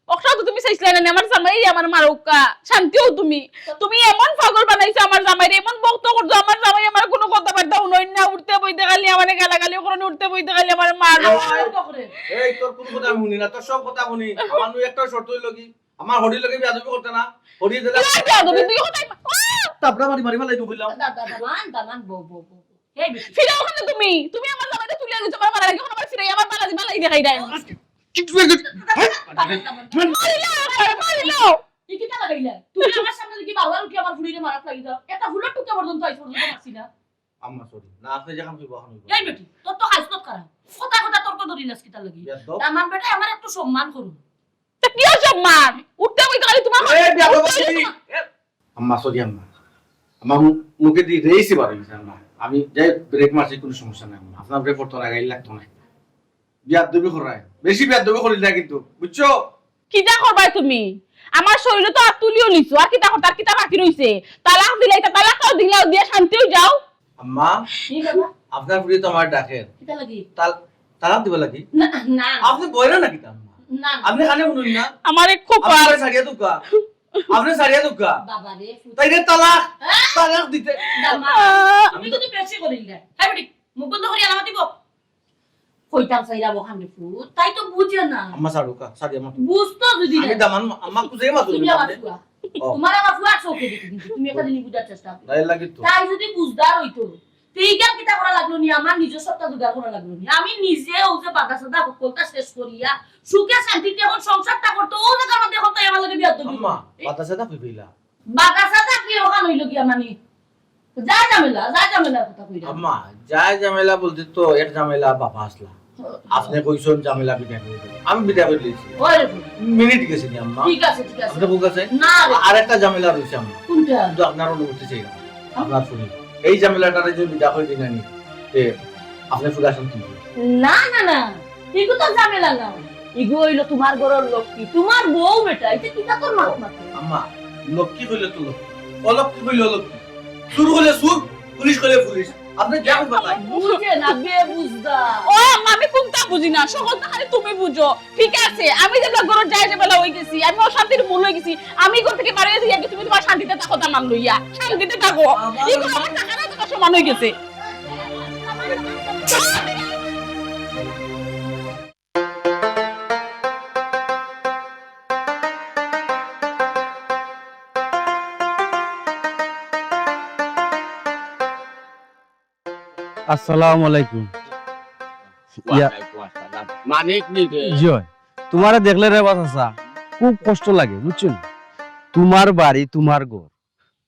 অখরা তো তুমি চাইছিলা না নি আমার জামাই আমার মারুক্কা। শান্তি হও তুমি। তুমি এমন পাগল বানাইছো আমার জামাইরে, এমন বকতো করছো আমার জামাই, আমার কোনো কথাবার্তা হুনইন না, উঠতে বইতে খালি আমারে গালাগালি করইন, উঠতে বইতে খালি আমারে মারো। এই, এই, তোর কোনো কথা আমি হুনি না, তোর সব কথা হুনি। আমার নু একটা শর্ত হইল কি, আমার হরির লগে বেয়াদবি করতে না। হরি দিলে তুই আর বেয়াদবি, তুই কোথায়? আহ! তাবড়া মারি মারি ফালাই দিমু কইলাম। দাদা, দাদা, মান, দামান, বউ, বউ, বউ, বউ। এই বেটি। ফিরে ওখানে তুমি, তুমি আমার জামাইরে তুলিয়া নিছো, আমার বালা লাগে, এখন আমার ফিরে আমার বালা, বালা দেখাই দেয়। আজকে কিচ্ছু লাগে। দাদা, দাদা, দাদা। মারিলাও, মারিলাও। এই কিতা লাগাইলা? তুমি আমার সামনে দেখি বারবার উঠি আমার ফুড়িরে মারাত লাগি যাও। এটা ফুলের টুকা পর্যন্ত আইস পর্যন্ত মারছি না। আম্মা, sorry। না, আপনি যেখান কইবো, ওখান কইবো। এই বেটি, তোর তো হাইসলত খারাপ। কথা কথা তর্ক ধরি নাস কিতার লাগি? বেয়াদব। আমার বেটা আমার একটু সম্মান করুন। তা কি অসম্মান? উঠতে বইতে খালি তোমার এই বেয়াদব উঠতে তুমি। বইতে এ, আম্মা, sorry আম্মা। আমার মু-, মুখে দিয়ে রেইসি বার হয়ে গেছে আম্মা। আমি যাই ব্রেক মারছি, কোনো সমস্যা নাই আম্মা। আপনার ব্রেক করতে না, গাইল লাগতো না। বেয়াদবি করায়। বেশি বেয়াদবি করিল না কিন্তু, বুঝছো? কিতা করবায় তুমি? আমার শরীরে তো আর তুলিও নিছো, আর কিতা করতে, আর কিতা বাকি রইছে? তালাক দিলাইতা, তালাকটাও দিলাও, দিয়া শান্তিও যাও। আম্মা, কি বাবা? আপনার ফুড়ি তো আমার ডাকের। কিতা লাগি? তাল-, তালাক দিবা লাগি? না, না। আপনি বইরা না কিতা আম্মা? না, না। আপনি কানে শুনুন না? আমার এক খুব আপনি ছাড়িয়া দুকা। আপনি ছাড়িয়া দুকা। বাবা রে, ফুট- তাই রে তালাক, হ্যাঁ? তালাক দিতে। দামা, আহ। তুমি কিন্তু বেশি করিল না। হ্যাঁ বেটি, মুখ বন্ধ করি আলামত দিব। কইতাম চাইরা বখান রে ফুট, তাই তো বুঝে না। আম্মা ছাড়ুকা, ছাড়ি আমার। বুঝতো যদি আমি না। দামান আম্মা খুঁজে মা তুমি আমার ফুয়া। ও। তোমার আমার ফুয়া চোখে দেখি কিন্তু তুমি একটা জিনিস বুঝার চেষ্টা করো। তাই লাগে তো। তাই যদি বুঝদার হইতো, তে ইটা কিতা করা লাগলো নি? আমার নিজস্বতা জোগাড় করা লাগলো নি? আমি নিজে ও যে বাধা সাধা হকলতা শেষ করিয়া সুখে শান্তিতে এখন সংসারটা করতে ও জায়গার মধ্যে এখন তাই আমার লগে বিয়া দিবি। আম্মা, এই বাধা সাধা কই পেলা? বাধা সাধা কি ওখান হইল গিয়া মানে? যা ঝামেলা, যা ঝামেলার কথা কইরা। আম্মা, যা ঝামেলা বলতে তো এক ঝামেলা বাবা আসলা। আপনি কইছেন ঝামেলা বিদায় করে দিন। আমি বিদায় করে দিয়েছি। ওই রে। মিনিট গেছে নি আম্মা? ঠিক আছে, ঠিক আছে। আপনি কোন কাছে? না রে। আরেকটা ঝামেলা রয়েছে আম্মা। কোনটা? কিন্তু আপনার অনুমতি চাই না। আপনার শুনি। এই ঝামেলাটারে যদি বিদায় করে দিন আনি, তে আপনি পুরা শান্তি হইবেন। না, না, না। ইগু তো ঝামেলা না। ইগু হইলো তোমার ঘরর লক্ষ্মী, তোমার বউ বেটা, এটা কিতা তোর মাত মাতে? আম্মা, লক্ষ্মী হইলে তো লক্ষ্মী, অলক্ষ্মী হইলে অলক্ষ্মী, চুর হইলে চুর, পুলিশ হইলে পুলিশ। আপনি যা বলবেন তাই। বুঝে না, বেবুঝদা। ও আম্মা, আমি কোনটা বুঝি না, সকলটা খালি তুমি বুঝো। ঠিক আছে, আমি যে ঘরো যাই যে বেলা হই গেছি, আমি অশান্তির মূল হই গেছি, আমি ঘর থেকে বাড়ি গেছি, আগে তুমি তোমার শান্তিতে থাকো, দামান লইয়া শান্তিতে থাকো। আবার এই ঘর আমার থাকা না থাকা সমান হই গেছে। আসসালামু আলাইকুম। ইয়া। ওয়ালাইকুম আসসালাম। মানিক নি রে? জি অয়। তোমারে দেখলে রে বা চাচা, খুব কষ্ট লাগে, বুঝছো নি? তোমার বাড়ি, তোমার ঘর,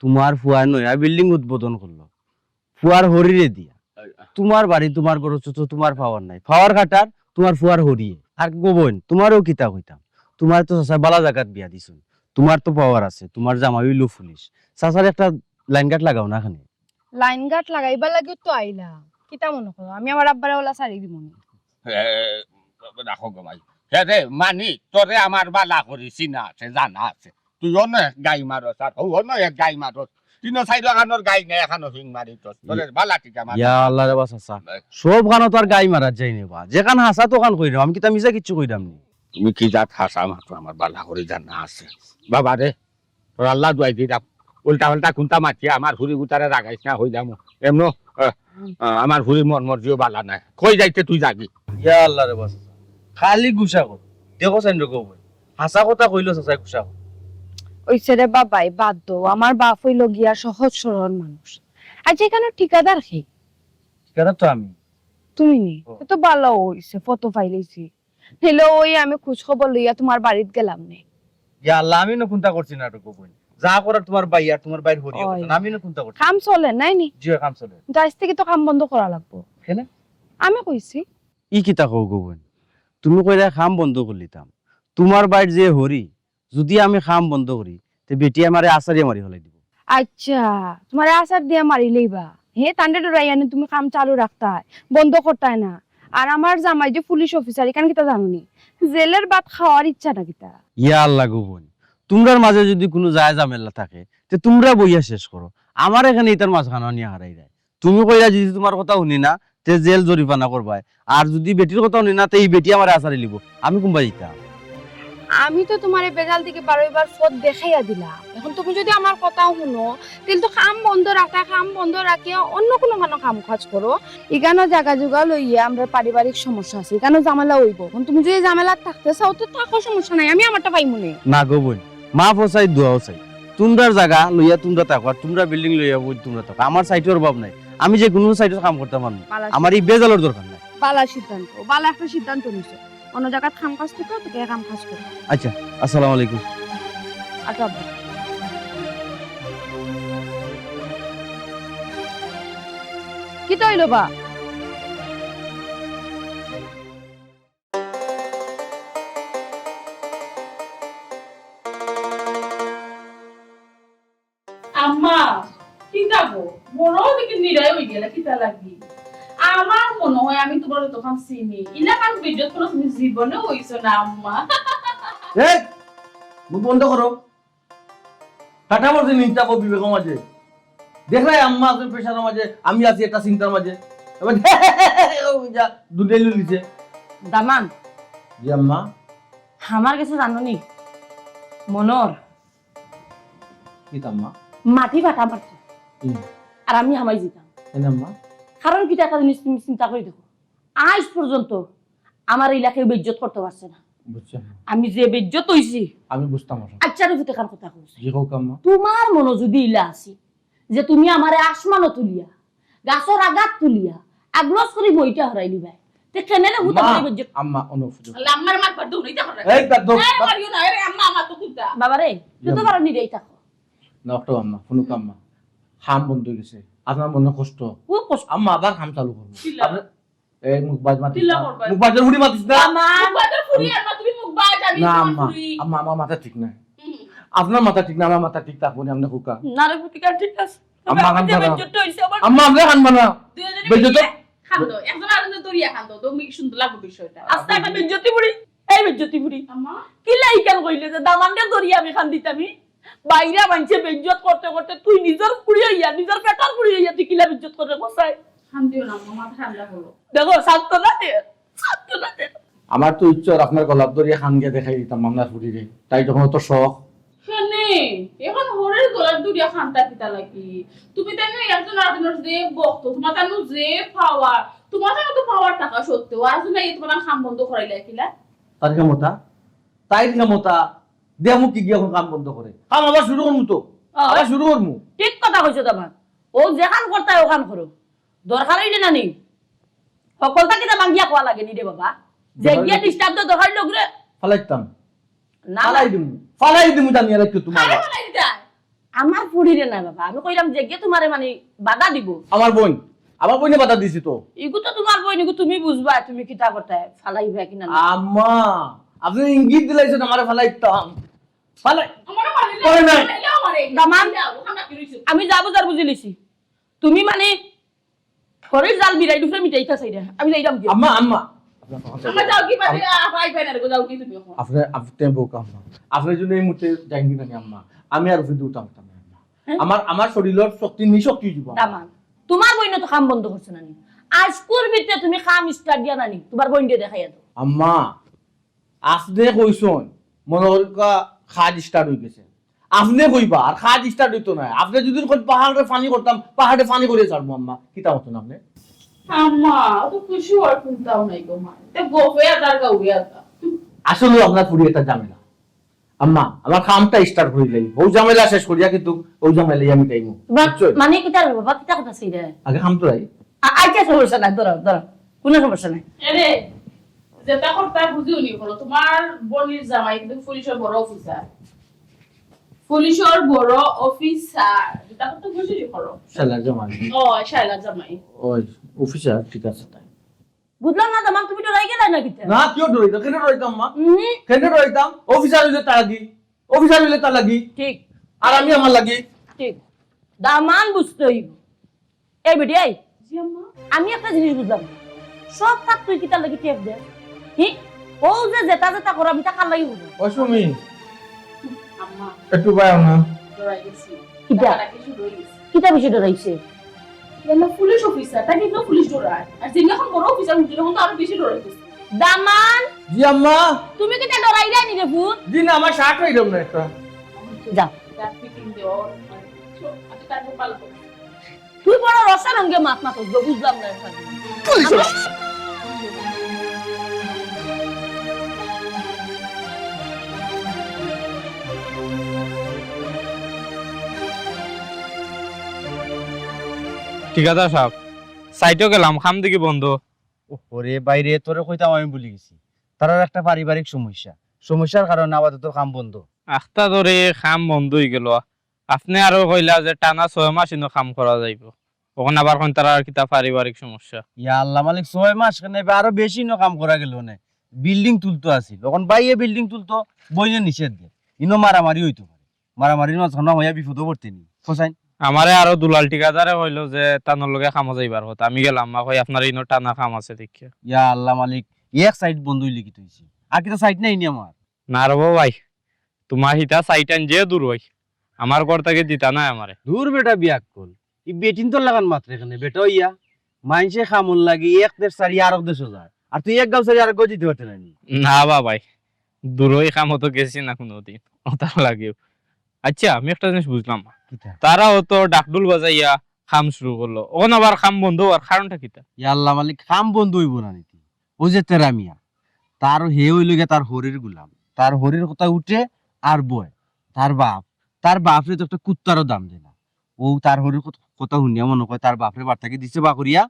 তোমার ফুয়ায় নয়া বিল্ডিং উদ্বোধন করলো, ফুয়ার হরিরে দিয়া। তোমার বাড়ি, তোমার ঘর, অথচ তোমার পাওয়ার নাই, পাওয়ার কাটার তোমার ফুয়ার হরিয়ে। আর গো বইন, তোমারেও কিতা কইতাম, তোমারে তো চাচায় বালা জাগাত বিয়া দিছইন, তোমার তো পাওয়ার আছে, তোমার জামাই অইলো পুলিশ, চাচার একটা লাইন গার্ড লাগাও না কেনে। লাইন গার্ড লাগাইবার লাগিও তো আইলাম। কিতা মনো করো, আমি আমার আব্বারে ওলা ছাড়ি দিমু নি? এ, রাখো গো ভাই। হে রে, মানিক, তোরে আমার বালা করি চিনা আছে, জানা আছে। তুই অন্য এক গাই মারস, আর ও অন্য এক গাই মারস। তিন চাইর খানোর গাই নাই, এখানো হিং মারি তোর। তোরে বালা ঠিক আমার। ইয়া আল্লাহ রে বা চাচা। সব খানো তো আর গাই মারা যায় না বা। যেখান হাছা তো খান কইরাম, আমি কিতা মিছা কিচ্ছু কইরাম নি। তুমি কি জাত হাছা মাতো আমার বালা করি জানা আছে। বাবা রে, তোর আল্লাহ দুয়াই দিলাম। উল্টা পাল্টা কুন্তা মাতিয়া আমার হুরি গুতারে রাগাইস না, হই যামু। এমনো, আহ, আহ, আমার হুরির মন মর্জিও বালা নাই। কই যাইতে তুই যাবি? ইয়া আল্লাহ রে বা চাচা। খালি গুসা কর। দেখো চাইন রে গো বইন। হাছা কথা কইলো চাচায় গুসা কর। ওই ছেড়ে বাবাই বাদ দেও। আমার বাপ হইল গিয়া সহজ সরল মানুষ। আচ্ছা, এখানো ঠিকাদার কে? ঠিকাদার তো আমি। তুমি নি? ও। এ তো বালা হইছে, ফটো পাইলিছি। নিলে ওই আমি খোঁজ খবর লইয়া তোমার বাড়িত গেলাম নে। ইয়া আল্লাহ, আমি না কুন্তা করছি না রে গো বইন। যা করার তোমার ভাই আর তোমার ভাইর হরিয়ে ওই। করছেন, আমি না কুন্তা করছি। কাম চলে, নাই নি? জি, কাম চলে। কিন্তু আজ থেকে তো কাম বন্ধ করা লাগবো। কেনে? আমি কইছি। ই কিতা কও গো বইন? তুমি কইরা কাম বন্ধ করলিতাম। তোমার ভাইর যে হরি, যদি আমি কাম বন্ধ করি, তে বেটি আমারে আছাড়িয়া মারি ফালাই দিবো। আচ্ছা, তোমারে আছাড় দিয়া মারি লইবা। হে, তান্ডে ডরাইয়া নি তুমি কাম চালু রাখতায়, বন্ধ করতায় না। আর আমার জামাই যে পুলিশ অফিসার, ইখান কিতা জানো নি? জেলের ভাত খাওয়ার ইচ্ছা না কিতা? ইয়া আল্লাহ গো বইন, তুমরার মাঝে যদি কুনু যায় ঝামেলা থাকে, তে তুমরা বইয়া শেষ করো। আমার এখানে ইতার মাঝখানো আনিয়া হারাইরায়। তুমি কইরা যদি তোমার কথা হুনি না, তে জেল জরিমানা করবায়। আর যদি বেটির কথা হুনি না, তে ই বেটি আমারে আছাড়ি লিবো। আমি কুনবায় যাইতাম? আমি তো তোমারে বেজাল দিকে বারইবার পথ দেখাইয়া দিলাম। এখন তুমি যদি আমার কথা হুনো, তাইলে তো কাম বন্ধ রাখা, কাম বন্ধ রাখিয়া অন্য কুনু কানো কাম কাজ করো। ইখানো জাগা জুগা লইয়া আমরার পারিবারিক সমস্যা আছে, ইখানো ঝামেলা অইবো। এখন তুমি যদি ঝামেলাত থাকতে চাও, তো থাকো, সমস্যা নাই, আমি আমারটা পাইমু নে। না গো বইন, মাফও চাই, দোয়াও চাই। তুমরার জাগা লইয়া তুমরা থাকো, আর তুমরার বিল্ডিং লইয়া বই তুমরা থাকো। আমার সাইটর অভাব নাই, আমি যে কুনু সাইটর কাম করতাম পারমু। বালা আমার ই বেজালর দরকার নাই। বালা সিদ্ধান্ত, বালা একটা সিদ্ধান্ত নিছো। অন্য জাগাত কাম কাজ থাকো, তো কাম কাজ করো। আচ্ছা, আসসালামু আলাইকুম। আচ্ছা, আব্বা। কিতা অইলো বা? আম্মা, কিতা গো? বড় দেখি নিরাই অই গেলা, কিতা লাগি? আমার মনো অয় আমি তুমারে অতখান চিনি। ইলাখান বেইজ্জত কুনু তুমি জীবনেও অইছো না, আম্মা। এই, মুখ বন্ধ করো। কাটা পড়ছে নিন্তা কো বিবেকর মাঝে। দেখরায় আম্মা আছে প্রেশারর মাঝে, আমি আছি একটা চিন্তার মাঝে। এবার ওই যা দুটাই লুলিছে। দামান। জি আম্মা। আমার গেছে জানো নি? মনর। কিতা আম্মা? মাটি ফাটা মারতো। হুম। আর আমি হামাই যিতাম। কেনে আম্মা? কারণ কিতা একটা জিনিস তুমি চিন্তা করি দেখো। আইজ পর্যন্ত আমার ইলাখায় বেইজ্জত করতে পারছে না। বুঝছি আম্মা। আমি যে বেইজ্জত অইছি। আমি বুঝতাম আম্মা। আচ্ছা রে ফুতে কার কথা কইছি। জি কউক আম্মা। তুমার মনো যুদি ইলা আছে যে তুমি আমারে আসমানো তুলিয়া, গাছর আগাত তুলিয়া, আগলস করি মইটা হরাই দিবায়। তে কেনে রে ফুতে আম্মা, বেইজ্জত? আম্মা, অনু ফুজু। আল্লাহ, আম্মার মাত বাদ দেও, ইটা করে। এই, বাদ দেও, এই, বাদ। মারিও না, আরে আম্মা, আমার তো কুন্তা। বাবা রে, তুই তো বারো নিরে ইতা কর। না, অটো আম্মা, হুনুক আম্মা। কাম বন্ধ অই গেছে। আপনার মনে কষ্ট। খুব কষ্ট। আম্মা, আবার কাম চালু করবো। কিলা? আপনি, এই মুখ বাজ মাতিস কিলা না। করবা? মুখ বাজের ফুড়ি মাতিস না। আমার মুখ বাজের ফুড়ি আর মা, তুমি মুখ বাজ, আমি না তোমার আম্মা, ফুড়ি। আম্মা, আমার মাথা ঠিক নাই। হুম। আপনার মাথা ঠিক না, আমার মাথা ঠিক থাকবো না, আপনি হুকা। না রে পুতিকা, ঠিক আছে। আম্মা, কান বেইজ্জত ধরো। বেইজ্জত হইছে আমার। আম্মা, আপনি কান বানা। দুইজনে বেইজ্জত। মিলিয়া কান্দো, একজন আরেকজন ধরিয়া কান্দো, তো মি সুন্দর লাগবো বিষয়টা। আস্তা একটা বেইজ্জতি ফুড়ি, এই বেইজ্জতি ফুড়ি। আম্মা, কিলা ইখান কইলে যে দামানরে ধরিয়া আমি কান্দিতাম? বাইরা মানষে বেইজ্জত করতে করতে তুই নিজর ফুড়ি অইয়া, নিজর পেটর ফুড়ি অইয়া তুই কিলা বেইজ্জত করে বসাই? কান্দিও না আম্মা, মাথা ঠান্ডা করো। দেখো, সান্ত্বনা দে, সান্ত্বনা দে। আমার তো ইচ্ছা আপনার গলাত ধরিয়া কান গিয়া দেখাই দিতাম আপনার ফুড়িরে। তাই যখন অত শখ। কেনে, এখন হরের গলাত ধরিয়া কান্দা কিতা লাগি? তুমি তাইনু একজন আরেকজনর যে ভক্ত, তোমার তাইনু যে পাওয়ার, তোমার তাইনু তো পাওয়ার থাকা সত্ত্বেও আরেকজন আইয়া তোমার কাম বন্ধ করাইলা কিলা? তার ক্ষমতা, তাইর ক্ষমতা, দেখমু কিগিয়ে এখন কাম বন্ধ করে। কাম আবার শুরু করমু তো, আবার শুরু করমু। ঠিক কথা কইছো দামান। ও যেখান করতায় ওখান করো, দরকার অইলে না নি, হকলতা কিতা ভাঙ্গিয়া কওয়া লাগে নি রে বাবা। যে গিয়া ডিস্টার্ব তো দরকার লোক রে। ফালাইতাম, না, ফালাই না। দিমু, ফালাই দিমু জানিয়া রাখিও তোমার। আরে বাবা, এটা আমার ফুড়িরে না বাবা, আমি কইলাম যে গিয়া তোমারে মানে বাধা দিব। আমার বোন, আমার বোনে বাধা দিছি তো। ইগু তো তোমার বোন, ইগু তুমি বুঝবা, তুমি কিতা করতায়, ফালাইবা কি না। আম্মা, আপনি ইঙ্গিত দিলাইছেন আমারে ফালাইতাম। ফালাই, আমারও মারে করে নাই। এটাও মারে। দামান। যাও, ওখানে কি রইছো? আমি যা বুঝার বুঝি লিছি, তুমি মানে ঘরের জাল বিরাই ডুফরে মিটাইতা চাইরা, আমি যাইরাম গিয়া। আম্মা, আম্মা। আমরা যাও কি পাবে? আ, ভাই, ভাই, না রে, যাও কি তুমি এখন? আপনি, আপনি বউকা আম্মা। আপনি যদি এই মুহূর্তে যাইন কি জানি আম্মা, আমি আর ফিরে উঠাম না আম্মা। হ্যাঁ? আমার, আমার শরীরের শক্তি নিশক্তি দিব আম্মা। দামান, তোমার বইনে তো কাম বন্ধ করছে না নি? আইজকুর ভিতরে তুমি কাম স্টার্ট দিয়া না নি, তোমার বইনরে দেখাইয়া দাও। আম্মা, আপনি কইছন, মনে করি কাজ স্টার্ট হয়ে গেছে। আপনি কইবা, আর কাজ স্টার্ট হইতো না। আপনি যদি কইন পাহাড়ে পানি করতাম, পাহাড়ে পানি করে ছাড়বো আম্মা। কিতা মতন আপনি? আম্মা, তো খুশি হওয়ার চিন্তাও নাই গো মা। এটা গোফে আদার গাউয়া আদা। আসলে আপনার ফুড়ি একটা ঝামেলা। আম্মা, আমার কামটা স্টার্ট করি লাই। ও ঝামেলা শেষ করিয়া কিন্তু ও ঝামেলাই আমি যাইমু। তোমার বুঝছো? মানে কিতা রে বাবা, কিতা কথা চাইরা? আগে কাম তো রাই। আ-, আচ্ছা, সমস্যা নাই, ধরো, ধরো, কোনো সমস্যা নাই। এরে, যেটা করতে বুঝিও নি বলো, তোমার বইনর জামাই কিন্তু পুলিশের বড় অফিসার। পুলিশের বড় অফিসার, যেটা করতে বুঝিও নি করো। শালার জামাই। ও, শালার জামাই। ওই, অফিসার, ঠিক আছে তাই। বুঝলাম না, দামান, তুমি ডরাই গেলায় না কিতা? না, কেউ ডরাই না। কেন ডরাইতাম, মা? হুম? কেন ডরাইতাম? অফিসার হইলে তার আগে। অফিসার হইলে তার লাগি। ঠিক, আর আমি আমার লাগি। ঠিক। দামান বুঝতে হইব। এই বেটি, এই, জি আম্মা। আমি একটা জিনিস বুঝলাম না। সব কাজ তুই কিতার লাগি টেক দে? হি? ও যে যেটা যেটা করো, আমি তা কার লাগি বুঝলাম? ও সুমি, আম্মা, একটু বাইরে না। ডরাই গেছি। কিতা? টাকাটা কিছু রয়ে গেছে। কিতা বেশি ডরাইছে? ইয়াল্লা, পুলিশ অফিসার, তাই কিন্তু পুলিশ ডরায়। আর যে এখন বড় অফিসার উঠে, তখন তো আরো বেশি ডরাই গেছে। দামান, জি আম্মা। তুমি কিতা ডরাইরায় নি রে ফুত? জি না, আমার শার্ট হইলাম না একটা। যা। তার ফিটিং দেওয়া, মানে, আচ্ছা, তাকে পাল্লা। তুই বড় রসার সঙ্গে মাত মাতস গো, বুঝলাম না এখন। ঠিকাদার সাব, সাইটো গেলাম, কাম দেখি বন্ধ। ওরে বাইরে, তোরে কইতাম আমি ভুলি গেছি, তারার একটা পারিবারিক সমস্যা, সমস্যার কারণে আপাতত কাম বন্ধ। আখতা ধরে কাম বন্ধ হয়ে গেল। আপনি আরো কইলা যে টানা ছয় মাস ইনো কাম করা যাইব, এখন আবার কোন তারা আর কিতা পারিবারিক সমস্যা? ইয়া আল্লাহ মালিক, ছয় মাস কেনে বা, আরো বেশি ইনো কাম করা গেল না। বিল্ডিং তুলতো আছিল, এখন বাইয়ে বিল্ডিং তুলতো, বইনে নিষেধ দে, ইনো মারামারি হইতো পারে, মারামারির মাঝখানে হইয়া বিপদও পড়তে নি। হোসাইন, আমারে আরো দুলাল ঠিকাদারে কইলো যে তানোর লগে কামো যাইবার কথা। আমি গেলাম, মা কই আপনার ইনো টানা কাম আছে দেখিয়া। ইয়া আল্লাহ মালিক, এক সাইড বন্ধ হইলে কি হইছে? আর কিতা সাইড নাই নি আমার? না রে ভাই, তোমার হিতা সাইটান যে দূর হই, আমার ঘর থেকে দিতা নাই আমারে। দূর বেটা বিয়াক্কল, ই বেটিন তোর লাগান মাত্র এখানে বেটা হইয়া, মাইনষে কামর লাগি এক দেশ ছাড়ি আরক দেশও যায়, আর তুই এক গাঁও ছাড়ি আরক গাঁও যেতে পারতে না নি? না বাবাই, দূরই কামো তো গেছি না কোনোদিন, ওটার লাগেও। আচ্ছা, আমি একটা জিনিস বুঝলাম না। কিতা? তারা অত ডাকডুল বাজাইয়া কাম শুরু করলো, এখন আবার কাম বন্ধ হওয়ার কারণটা কিতা? ইয়া আল্লাহ মালিক, কাম বন্ধ হইব না নীতি। ও যে তেরা মিয়া, তার হে হইল গিয়া তার হরির গুলাম, তার হরির কথা উঠে আর বয়। তার বাপ, তার বাপরে তো একটা কুত্তারও দাম দেয় না। ও তার হরির কত-, কথা শুনিয়া মনে কয় তার বাপরে বাড়ি থাকি দিছে বা করিয়া,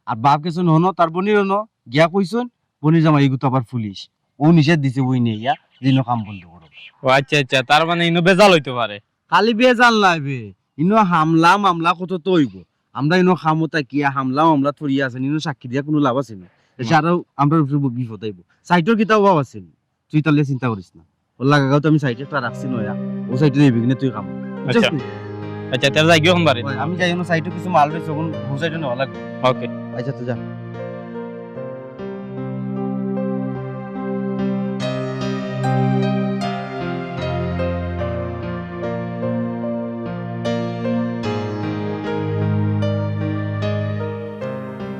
আর বাপ গেছইন হনো, তার বইনর হনো, গিয়া কইছইন, বইনর জামাই এগু তো আবার পুলিশ, ও নিষেধ দিছে বইনে ইয়া, যে ইনো কাম বন্ধ করো। ও আচ্ছা আচ্ছা, তার মানে ইনো বেজাল হইতে পারে। খালি বেজাল নাই বে, ইনো হামলা মামলা কত তো হইব। আমরা ইনো খামো থাকিয়া হামলা মামলা থরিয়া আছে, ইনো সাক্ষী দিয়া কুনু লাভ আছে নি? দেশে আরো আমরার উপরে বি-, বিপদ আইবো। সাইটর কিতা অভাব আছে নি? তুই তাইলে চিন্তা করিস না। অউ লাগাগাও তো আমি সাইটে একটা রাখছি নয়া। অউ সাইটে যাইবি কিনা তুই খামো। বুঝছস আচ্ছা। নি? আচ্ছা, তাইলে যাই গিয়া অখন বাড়ি। ওই, আমি যাই, অনো সাইটে কিছু মাল রইছে, অখন অউ সাইটে নেওয়া লাগবো। ওকে। আচ্ছা, তুই যা।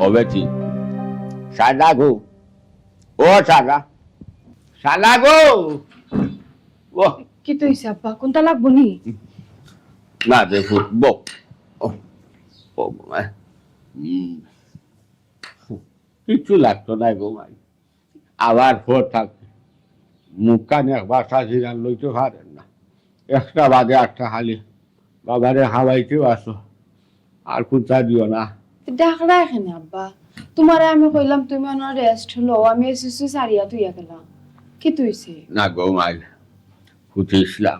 ও বেটি, শালা গো, ও শালা, শালা গো, ও। কিতা অইছে আব্বা? কুনতা লাগবো নি? না দেখো, বউ। ও, ও, উম। কিচ্ছু লাগতো না গো মাই। আবার ফোর থাকে। মুখখান একবার সাজিরান লইতে পারেন না। একটা বাদে একটা খালি বাবারে খাওয়াইতেও আসো। আর কুনতা দিও না। ডাকরায় কেনে আব্বা? তুমারে আমি কইলাম তুমি অনো রেস্ট লও, আমি এসিসি সারিয়া তুইয়া গেলাম। কিতা অইছে? না গো মাই, হুতিছিলাম।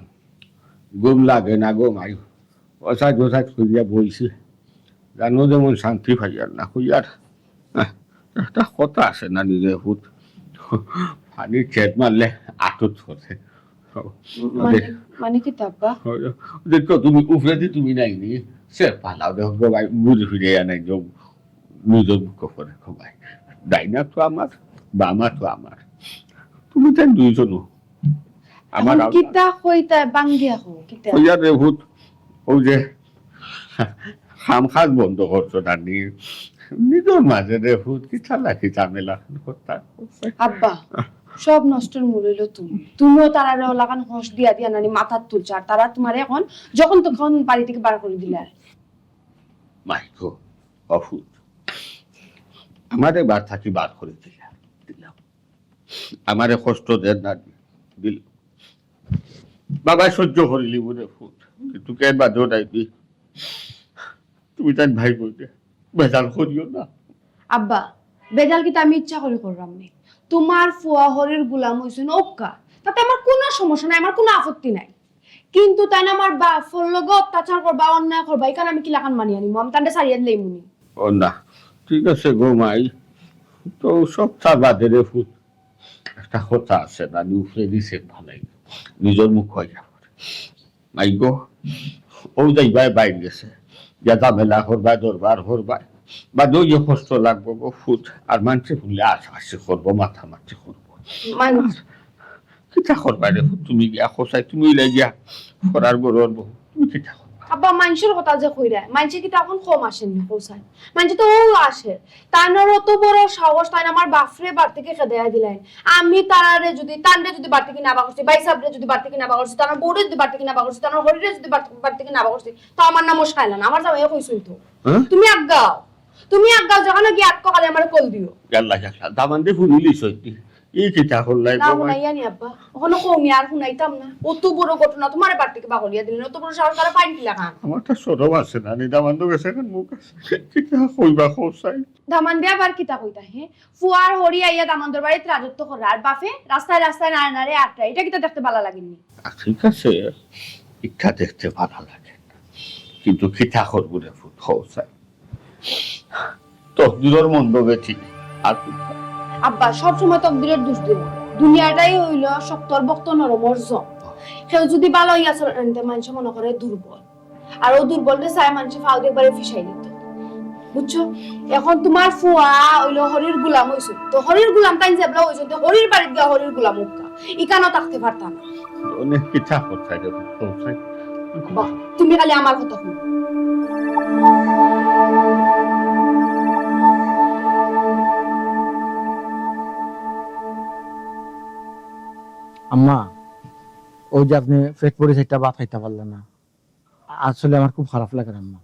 ঘুম লাগে না গো মাই। অসাজ অসাজ করিয়া বইছি। জানো যেমন শান্তি পাইয়ার না, কইয়ার। আহ, একটা কথা আছে না নিজে হুত। পানির ছেদ মারলে আটত ধরে। মানে, মানে কিতা আব্বা? দেখো তুমি উপরেদি তুমি নাই নি। সে পালাও দেখো গো ভাই, ঘুরি ফিরে আনাই যাও। নিজর বুক করে গো ভাই। ডাইনা তো আমার, বামা তো আমার। তুমি তাই দুইজন। আমার এখন আবার কিতা কইতায় বাঙ্গিয়া কও, কিতা? কইয়ার রে হুত, অউ যে কাম কাজ বন্ধ করছো না নি? নিজর মাঝে রে হুত, কিতা লাগি ঝামেলা করতা? আব্বা, সব নষ্টর মূল অইলো তুমি। তুমিও তারারে অলাখান হুঁশ দিয়া দিয়া নানি মাথাত তুলছো, আর তারা তুমারে এখন যখন তখন বাড়ি থাকি বার করি দিলায়। মাই গো, ও হুত, আমারে বাড়ি থাকি বার করি দিলা, দিলাম। আমারে কষ্ট দেন না, দিল। বাবায় সহ্য করিলিবো রে হুত, কিন্তু কেন বাদেও নাই দি। তুমি তাইন ভাই বইনে বেজাল করিও না। আব্বা, বেজাল কিতা আমি ইচ্ছা করি কররাম নি? তুমার ফুয়া হরির গুলাম অইছইন অউক্কা, তাতে আমার কুনু সমস্যা নাই, আমার কুনু আপত্তি নাই। কিন্তু তাইন আমার বাফর লগে অত্যাচার করবা, অন্যায় করবা, ইখান আমি কিলাখান মানিয়া নিমু? আমি তানরে ছাড়িয়া দিলাইমু নি। ও না, ঠিক আছে গো মাই, তো সব তা বাদে রে ফুত, একটা কথা আছে না, নি উপরে দিছে ভালাই, নিজর মুখ কইয়া পড়ে। মাই গো, অউ যাইবায় বাইর গেছে, গিয়া ঝামেলা করবায়, দরবার করবায়, বাদে অউ যে কষ্ট লাগবো গো ফুত, আর মানষে হুনলে আশাআশি করবো, মাতামাতি করবো। মানষে কিতা করবায় রে ফুত, তুমি গিয়া কও চাই, তুমি অইলায় গিয়া ফরার ঘরর বউ, তুমি কিতা করবায়? আব্বা, মানষর কথা যে কইরায়, মানষে কিতা অখন কম আছের নি কও চাই? মানষে তো অউ আছের। তানর অত বড় সাহস, তাইন আমার বাফরে বাড়ি থাকি খেদাইয়া দিলাইন। আমি তারারে যুদি, তানরে যুদি বাড়ি থাকি না বার করছি, ভাইসাবরে যুদি বাড়ি থাকি না বার করছি, তানর বউরে যুদি বাড়ি থাকি না বার করছি, তানর হরিরে যুদি বাড়ি, বাড়ি থাকি না বার করছি, তো আমার নামও শায়লা না, আমার জামাইয়ে কইছইন তো। হ্যাঁ? তুমি আগাও, তুমি আগাও, যেখানো গিয়া আটকো খালি আমারে কল দিও। ইয়াল্লা, ইয়াল্লা, দামান্দে হুনিলিছইন নি? ই কিতা করলায় না, গো মাই? হুনাইয়া নি আব্বা। অখনো কও নি, আর হুনাইতাম না। অত বড় ঘটনা, তুমারে বাড়ি থাকি বার করিয়া দিলাইন, অত বড় সাহস তারা পাইন কিলাখান? আমার তো শরম আছে না নি, দামান্দর গেছে অখন মুখ আছে। কিতা কইবা কও চাই? দামান্দে আবার কিতা কইতা, হে? ফুয়ার হরি আইয়া দামান্দর বাড়িত রাজত্ব কররা, আর বাফে রাস্তায় রাস্তায় নাড়ে নাড়ে আটরায়, ইটা কিতা দেখতে ভালা লাগের নি? আ, ঠিক আছে, ইটা দেখতে ভালা লাগে না, কিন্তু কিতা করবো রে ফুত, কও চাই। তকদিরর মন্দ গতি, আর কিতা? আব্বা, সব সময় তকদিরর দোষ দিও না। দুনিয়াটাই অইলো শক্তর ভক্ত নরমর জম। কেউ যুদি ভালা অইয়া চলে না নি, তে মানষে মনো করে দুর্বল। আর অউ দুর্বলরে চাইয়া মানষে ফাও দি একবারে ফিসাই দিতো। বুঝছো? অখন তুমার ফুয়া অইলো হরির গুলাম অইছে। তো হরির গুলাম তাইন যেবলা অইছইন, তে হরির বাড়িত গিয়া হরির গুলাম অউক্কা। ইখানো থাকতে পারতা না। অনেক কিতা করতায় রে, করতায়। বাহ, তুমি খালি আমার কথা হুনো। আম্মা, অউ যে আপনে পেট ভরি চাইরটা ভাত খাইতা পারলা না, আসলে আমার খুব খারাপ লাগের আম্মা।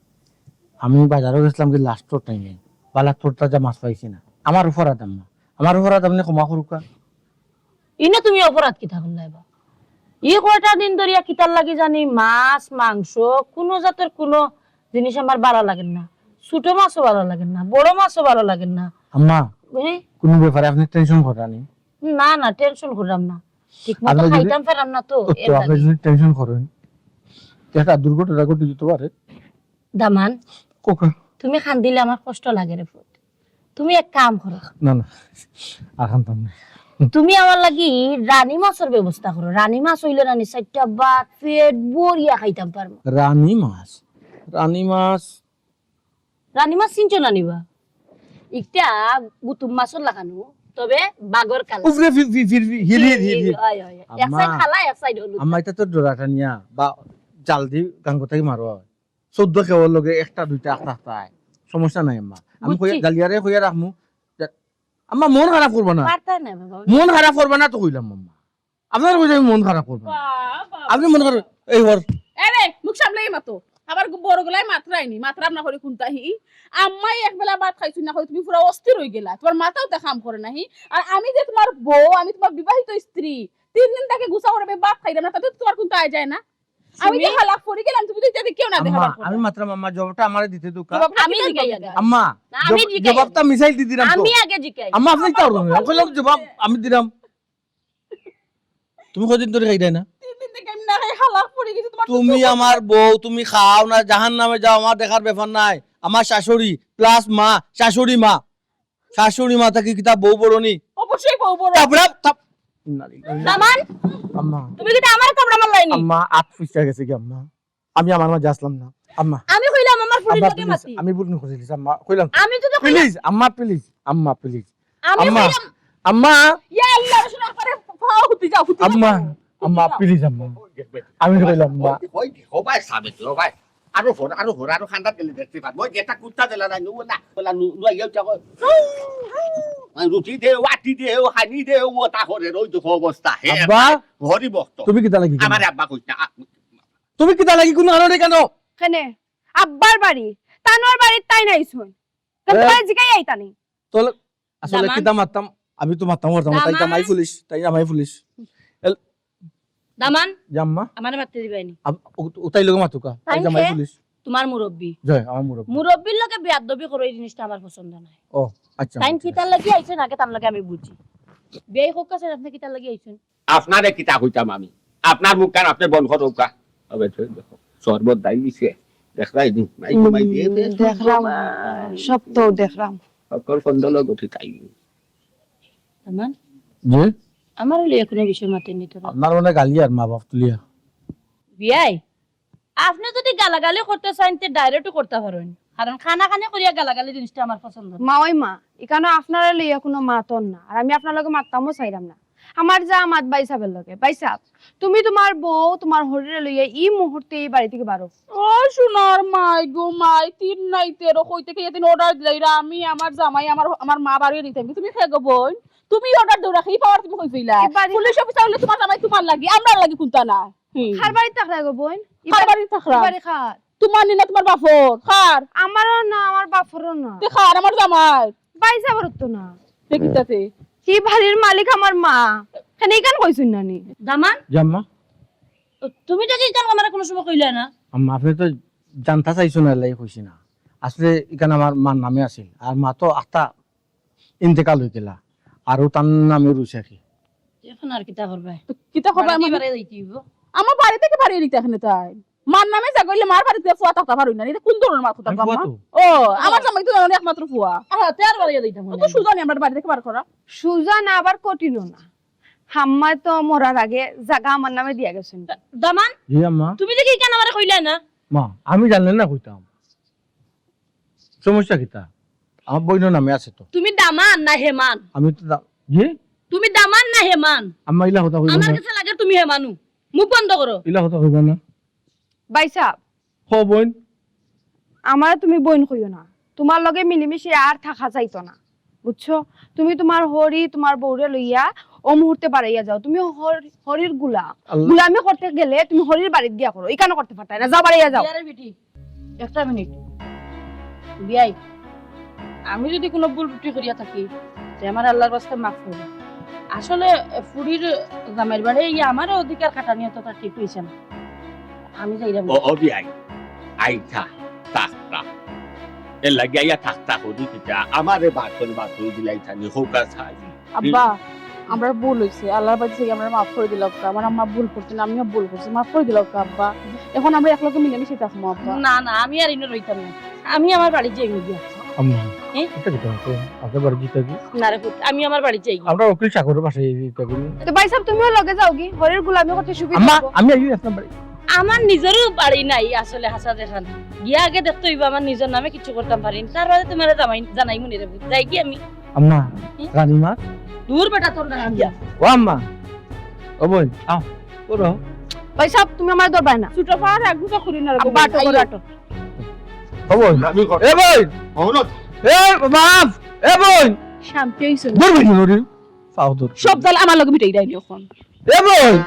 আমি বাজারো গেছলাম কি লাস্টর টাইমে, ভালা তরতাজা মাছ পাইছি না। আমার অপরাধ আম্মা, আমার অপরাধ, আপনে ক্ষমা করউক্কা। ইনো তুমি অপরাধ কিতা করলায় বা? ই কয়টা দিন ধরিয়া কিতার লাগি জানি মাছ, মাংস, কুনু জাতর কুনু জিনিস আমার ভালা লাগের না। ছুটো মাছও ভালা লাগের না, বড় মাছও ভালা লাগের না। আম্মা, এ? কুনু ব্যাপারে আপনে টেনশন কররা নি? না, না, টেনশন কররাম না। ঠিক মতো আপনে যুদি, খাইতাম পাররাম না তো, তো এর আপনে লাগি। যুদি টেনশন করইন, একটা দুর্ঘটনা ঘটি যাইতো পারে। দামান, কোকা। তুমি কান্দিলে আমার কষ্ট লাগে রে পুত। তুমি এক কাম করো, না না, আর কানতাম না। তুমি আমার লাগি রানী মাছর ব্যবস্থা করো। রানী মাছ অইলে রানী, চাইরটা ভাত পেট ভরিয়া খাইতাম পারমু। রানী মাছ? রানী মাছ? রানী মাছ চিনছো না নি বা? ইটা গুতুম মাছর লাখান, তবে বাঘর কালা। উফরে ফির ফির ফির ফির, হির হির হির হির। অয়, অয়, অয়। এক side কালা, এক side হলুদ। আম্মা, ইটা তো ডোরা টানিয়া বা জাল দি গাঙ্গো থাকি মারো অয়। চৌদ্দ কেওর লগে একটা দুইটা আখতা আখতা আয়, সমস্যা নাই আম্মা। আমি কইয়া, বুঝছি। জালিয়ারে কইয়া রাখমু। যা-, আম্মা, মন খারাপ করবা না। পারতায় না বাবা। মন খারাপ করবা না তো কইলাম আম্মা। আপনার কইলে আমি মন খারাপ করবা না। বাবা। আপনি মন খারাপ, এই হর। এরে, মুখ সামলাই মাতো। আবার গু-, বড় গলায় মাতরায়নি, মাতরাম না করি কুনতা হি? আম্মাই এক বেলা ভাত খাইছইন না করি তুমি পুরা অস্থির অই গেলা। তুমার মাথাও তা কাম করে না হি। আর আমি যে তুমার বউ, আমি তুমার বিবাহিত স্ত্রী, তিন দিন থাকি গুছা করে আমি ভাত খাইরাম না, তাতে তুমার কুনতা আয় যায় না? আমি যে সুমি। হালাক পড়ি গেলাম, তুমি তো ইতা দেখিও না, দেখা আম্মা, যার কথা। আমি মাতরাম আম্মা, জবাবটা আমারে দিতে দেউক্কা। জবাবটা আমি কিতা জিগাই দিবা? আগে। আম্মা, আমি জব-, জিগাই। জবাবটা মিছাই দি দিরাম তো। আমি আগে জিগাই। আম্মা, আপনি তো আর বলবেন না। কইলাম জবাব আমি দিরাম। তুমি কদিন ধরি খাইরায় না? তিন দিন থাকি আমি না খাই হালাক পড়ি গেছি, তুমার তো তুমি চোখ আমার বউ, তুমি খাও না জাহান্নামে যাও, আমার দেখার ব্যাপার নাই। আমার শাশুড়ি plus মা, শাশুড়ি মা, শাশুড়ি মা থাকি কিতা বউ বড় নি? অবশ্যই বউ বড়। তারপরে তাপ-, ইন্না লিল্লাহি। দামান, আম্মা, তুমি কিতা আমারে থাপড়া মারলায় নি? আম্মা, আত ফিসা গেছে গি আম্মা? আমি আমার মাঝে আসলাম না আম্মা। আমি কইলাম আমার ফুরির আম্মা, লগে please, মাতি। আমি ভুল করে দিছি আম্মা, কইলাম। আমি তো তখন Please আম্মা, please আম্মা, please। আমি আম্মা, কইলাম, আম্মা, ইয়া আল্লাহ, রসুন আপারে ফাও হুতি যাও, হুতি যাও। আম্মা, আম্মা, please আম্মা, আমি কইলাম আম্মা। ওই, ওই, ও ভাই, সাবেক, ও ভাই। আরো ফোন, আরো ফোন, আরো খান্দাত গেলে দেখতে পারবো। ওই যেটা কুত্তা দিলা না, ও না, ওলা নু-, নুয়া ইয়ে উঠা কর। মানে রুটি দেও, আটি দেও, হানি দেও, ও তা করে, ওই দেখো অবস্থা। হে, আব্বা, হরি ভক্ত। তুমি কিতা লাগি কেন? আমার আব্বা কইস না। আ-, তুমি কিতা লাগি কুনু কারণে কেন? কেনে? আব্বার বাড়ি, তানোর বাড়িত তাইন আইছইন। কেন এ? তাই জিগাই আইতা নি? তাহলে আসলে দামান। কিতা মাততাম? আমি তো মাততাম পারতাম না, তাই দামান। জামাই পুলিশ, তাই জামাই পুলিশ। দামান, জাম্মা, আমারে মাততে দিবায় নি। আব-, ও- ও তাই লগে মাতুকা, তাই তাই জামাই কে? পুলিশ। তুমার মুরব্বি। জয়, আমার মুরব্বি। মুরব্বির লগে বেয়াদবি করো, এই জিনিসটা আমার পছন্দ নায়। ও, আচ্ছা। তাইন কিতার লাগি আইছইন আগে তান লগে আমি বুঝি। বিয়াই কউক্কা ছাইন, আপনে কিতার লাগি আইছইন? আপনারে কিতা কইতাম আমি? আপনার মুখ কান আপনে বন্ধ করউক্কা। আবে তুই দেখো, শরবত দাই দিছে। দেখলাই নি, নাই, নাই, দিয়ে দে। দেখরাম, সব তো দেখরাম। অকল কন্দল গঠি তাই। দামান, জি? আমার লইয়া কুনু বিষয় মাতে নিতে পারো। আপনার মানে গালি আর মা বাপ তুলিয়া। বিয়াই, আপনে যদি গালাগালি করতে চাইন, তে direct করতা পারইন। কারণ কানাকানি করিয়া গালাগালি জিনিসটা আমার পছন্দ না। মা, ওই মা, ইকানো আপনারে লইয়া কুনু মাতর না, আর আমি আপনার লগে মাততামও চাইরাম না। আমার যা মাত ভাইসাবর লগে। ভাইসাব, তুমি তুমার বউ, তুমার হরিরে লইয়া ই মুহূর্তে ই বাড়ি থাকি বারো। ও সোনার মাই গো মাই, তিন নাই তেরো কইতে কে এদিন order দিলাইরা, আমি আমার জামাই, আমার, আমার মা বাড়ি দিতাম। তুমি কে গো বইন? তুমি order দেও রাখি, power তুমি কই পাইলা? ই বাড়ি- পুলিশ অফিসার অইলে তুমার জামাই তুমার লাগি, আমরার লাগি কুনতা না। হুম। কার বাড়ি থাকরায় গো বইন? ই কার বাড়ি- বাড়ি থাকরাম? ই বাড়ি কার? তুমার নি না তুমার বাফর? কার? আমারও না, আমার বাফরও না। তে কার? আমার জামাই। ভাইসাবর তো না। তে কিতাতে? ই বাড়ির মালিক আমার মা। কেনে ইখান কইছইন না নি? দামান, জাম্মা, তুমি তো ইখান আমারে কুনু সময় কইলা না। আম্মা, আপনে তো জানতা চাইছইন না, এরলাগি কইছি না। আসলে ইখান আমার মার নামে আছিল, আর মা তো আখতা ইন্তেকাল অই গেলা, আর ও তার নামে রইছে আর কি। এখন আর কিতা করবায়? কিতা করবা? বাড়ি আমার, বাড়ি যাইতে অইবো। আমার বাড়ি থাকি বাড়ি দিতা কেনে তাই? মার নামে জাগা অইলে মার বাড়িত ফুয়া থাকতা পারইন না, ইটা কুন ধরনর মাত কথা আমি কও ফুয়া আম্মা? তো। ও, আমার জামাই তো জানো একমাত্র ফুয়া। আহ, তে আর বাড়ি যাইতাম ও তো সুজা নি আমার বাড়ি থাকি বার করা। সুজা না, আবার কঠিনও না। আম্মায় তো মরার আগে জাগা আমার নামে দিয়া গেছইন। দামান, জি আম্মা। তুমি দেখি ইখান আমারে কইলা না। মা, আমি জানলে না কইতাম। সমস্যা কিতা? আমার বইনর নামে আছে তো। তুমি দামান না হেমান? আমি তো দা-, জি? তুমি দামান না হেমান? আম্মা, ইলা কথা কইবা আমার না। গেছে লাগে তুমি হেমানু। মুখ বন্ধ করো। ইলা কথা কইবা না। ভাইসাব, হ বইন। আমারে তুমি বইন কইও না। তুমার লগে মিলিমিশি আর থাকা যাইতো না, বুঝছো? তুমি তুমার হরি, তুমার বউরে লইয়া অউ মুহূর্তে বারইয়া যাও। তুমি হর-, হরির গুলাম। আল্লাহ। গুলামি করতে গেলে তুমি হরির বাড়িত গিয়া করো, ইখানো করতে পারতায় না। যাও, বারইয়া যাও। বিয়ারে বেটি, একটা মিনিট। বিয়াই, আমি যদি কুনু ভুল ত্রুটি করিয়া থাকি, তে আমারে আল্লার ওয়াস্তে মাফ করো। আসলে ফুরির জামাইর বাড়ি ইয়া আমারও অধিকার খাটানি অতটা ঠিক অইছে না। আমি যাইরাম। ও, ও বিয়াই, আইতা, থাকতা। এরলাগি আইয়া থাকতা করি কিতা? আমারে বাসন বাসন দিলাই থানি, হউকা সাজি। আব্বা, আমরার ভুল অইছে, আল্লার বাড়ি থাকি আমরারে মাফ করি দিলাউক্কা। আমার আম্মা ভুল করছইন, আমিও ভুল করছি, মাফ করি দিলাউক্কা আব্বা। এখন আমরা একলগে মিলামিশা থাকমু আব্বা। না, না, আমি আর ইনো রইতাম না। আমি আমার বাড়ি যাইমু গিয়া। আম্মা, এ? এটা কি তোমার? আপনার বাড়ি যেতে কি? না রে পুত, আমি আমার বাড়ি যাই। আমরা উকিল সাগরের বাসায় যেতে করি। তো ভাই সাহেব, তুমিও লগে যাও কি? হরির গোলামি করতে সুবিধা আম্মা, হইব। আমি আইও আপনার বাড়ি। আমার নিজেরও বাড়ি নাই আসলে, হাছা দেখান। গিয়া আগে দেখতে হইব, আমার নিজের নামে কিছু করতাম পারি না। তার বাদে তোমার জামাই জানাই মনে রে পুত। যাই কি আমি? আম্মা, হুম? রানীমা। দূর বেটা, তোর নাম গিয়া। ও আম্মা, ও বোন, আও, করো। ভাই সাহেব, তুমি আমার দরবার না। ছোট পাড়া এক গুছা করি না রে, আব্বা, আটো, আইও। আটো। ও বোন, আমি কর- এ বোন, মহরত। এ বাপ, এ বোন। শান্তি হইছে না। দূর বেটা, দূর। পাও দূর। সব জাল আমার লগে মিটাই দেয়নি এখন। এ বোন,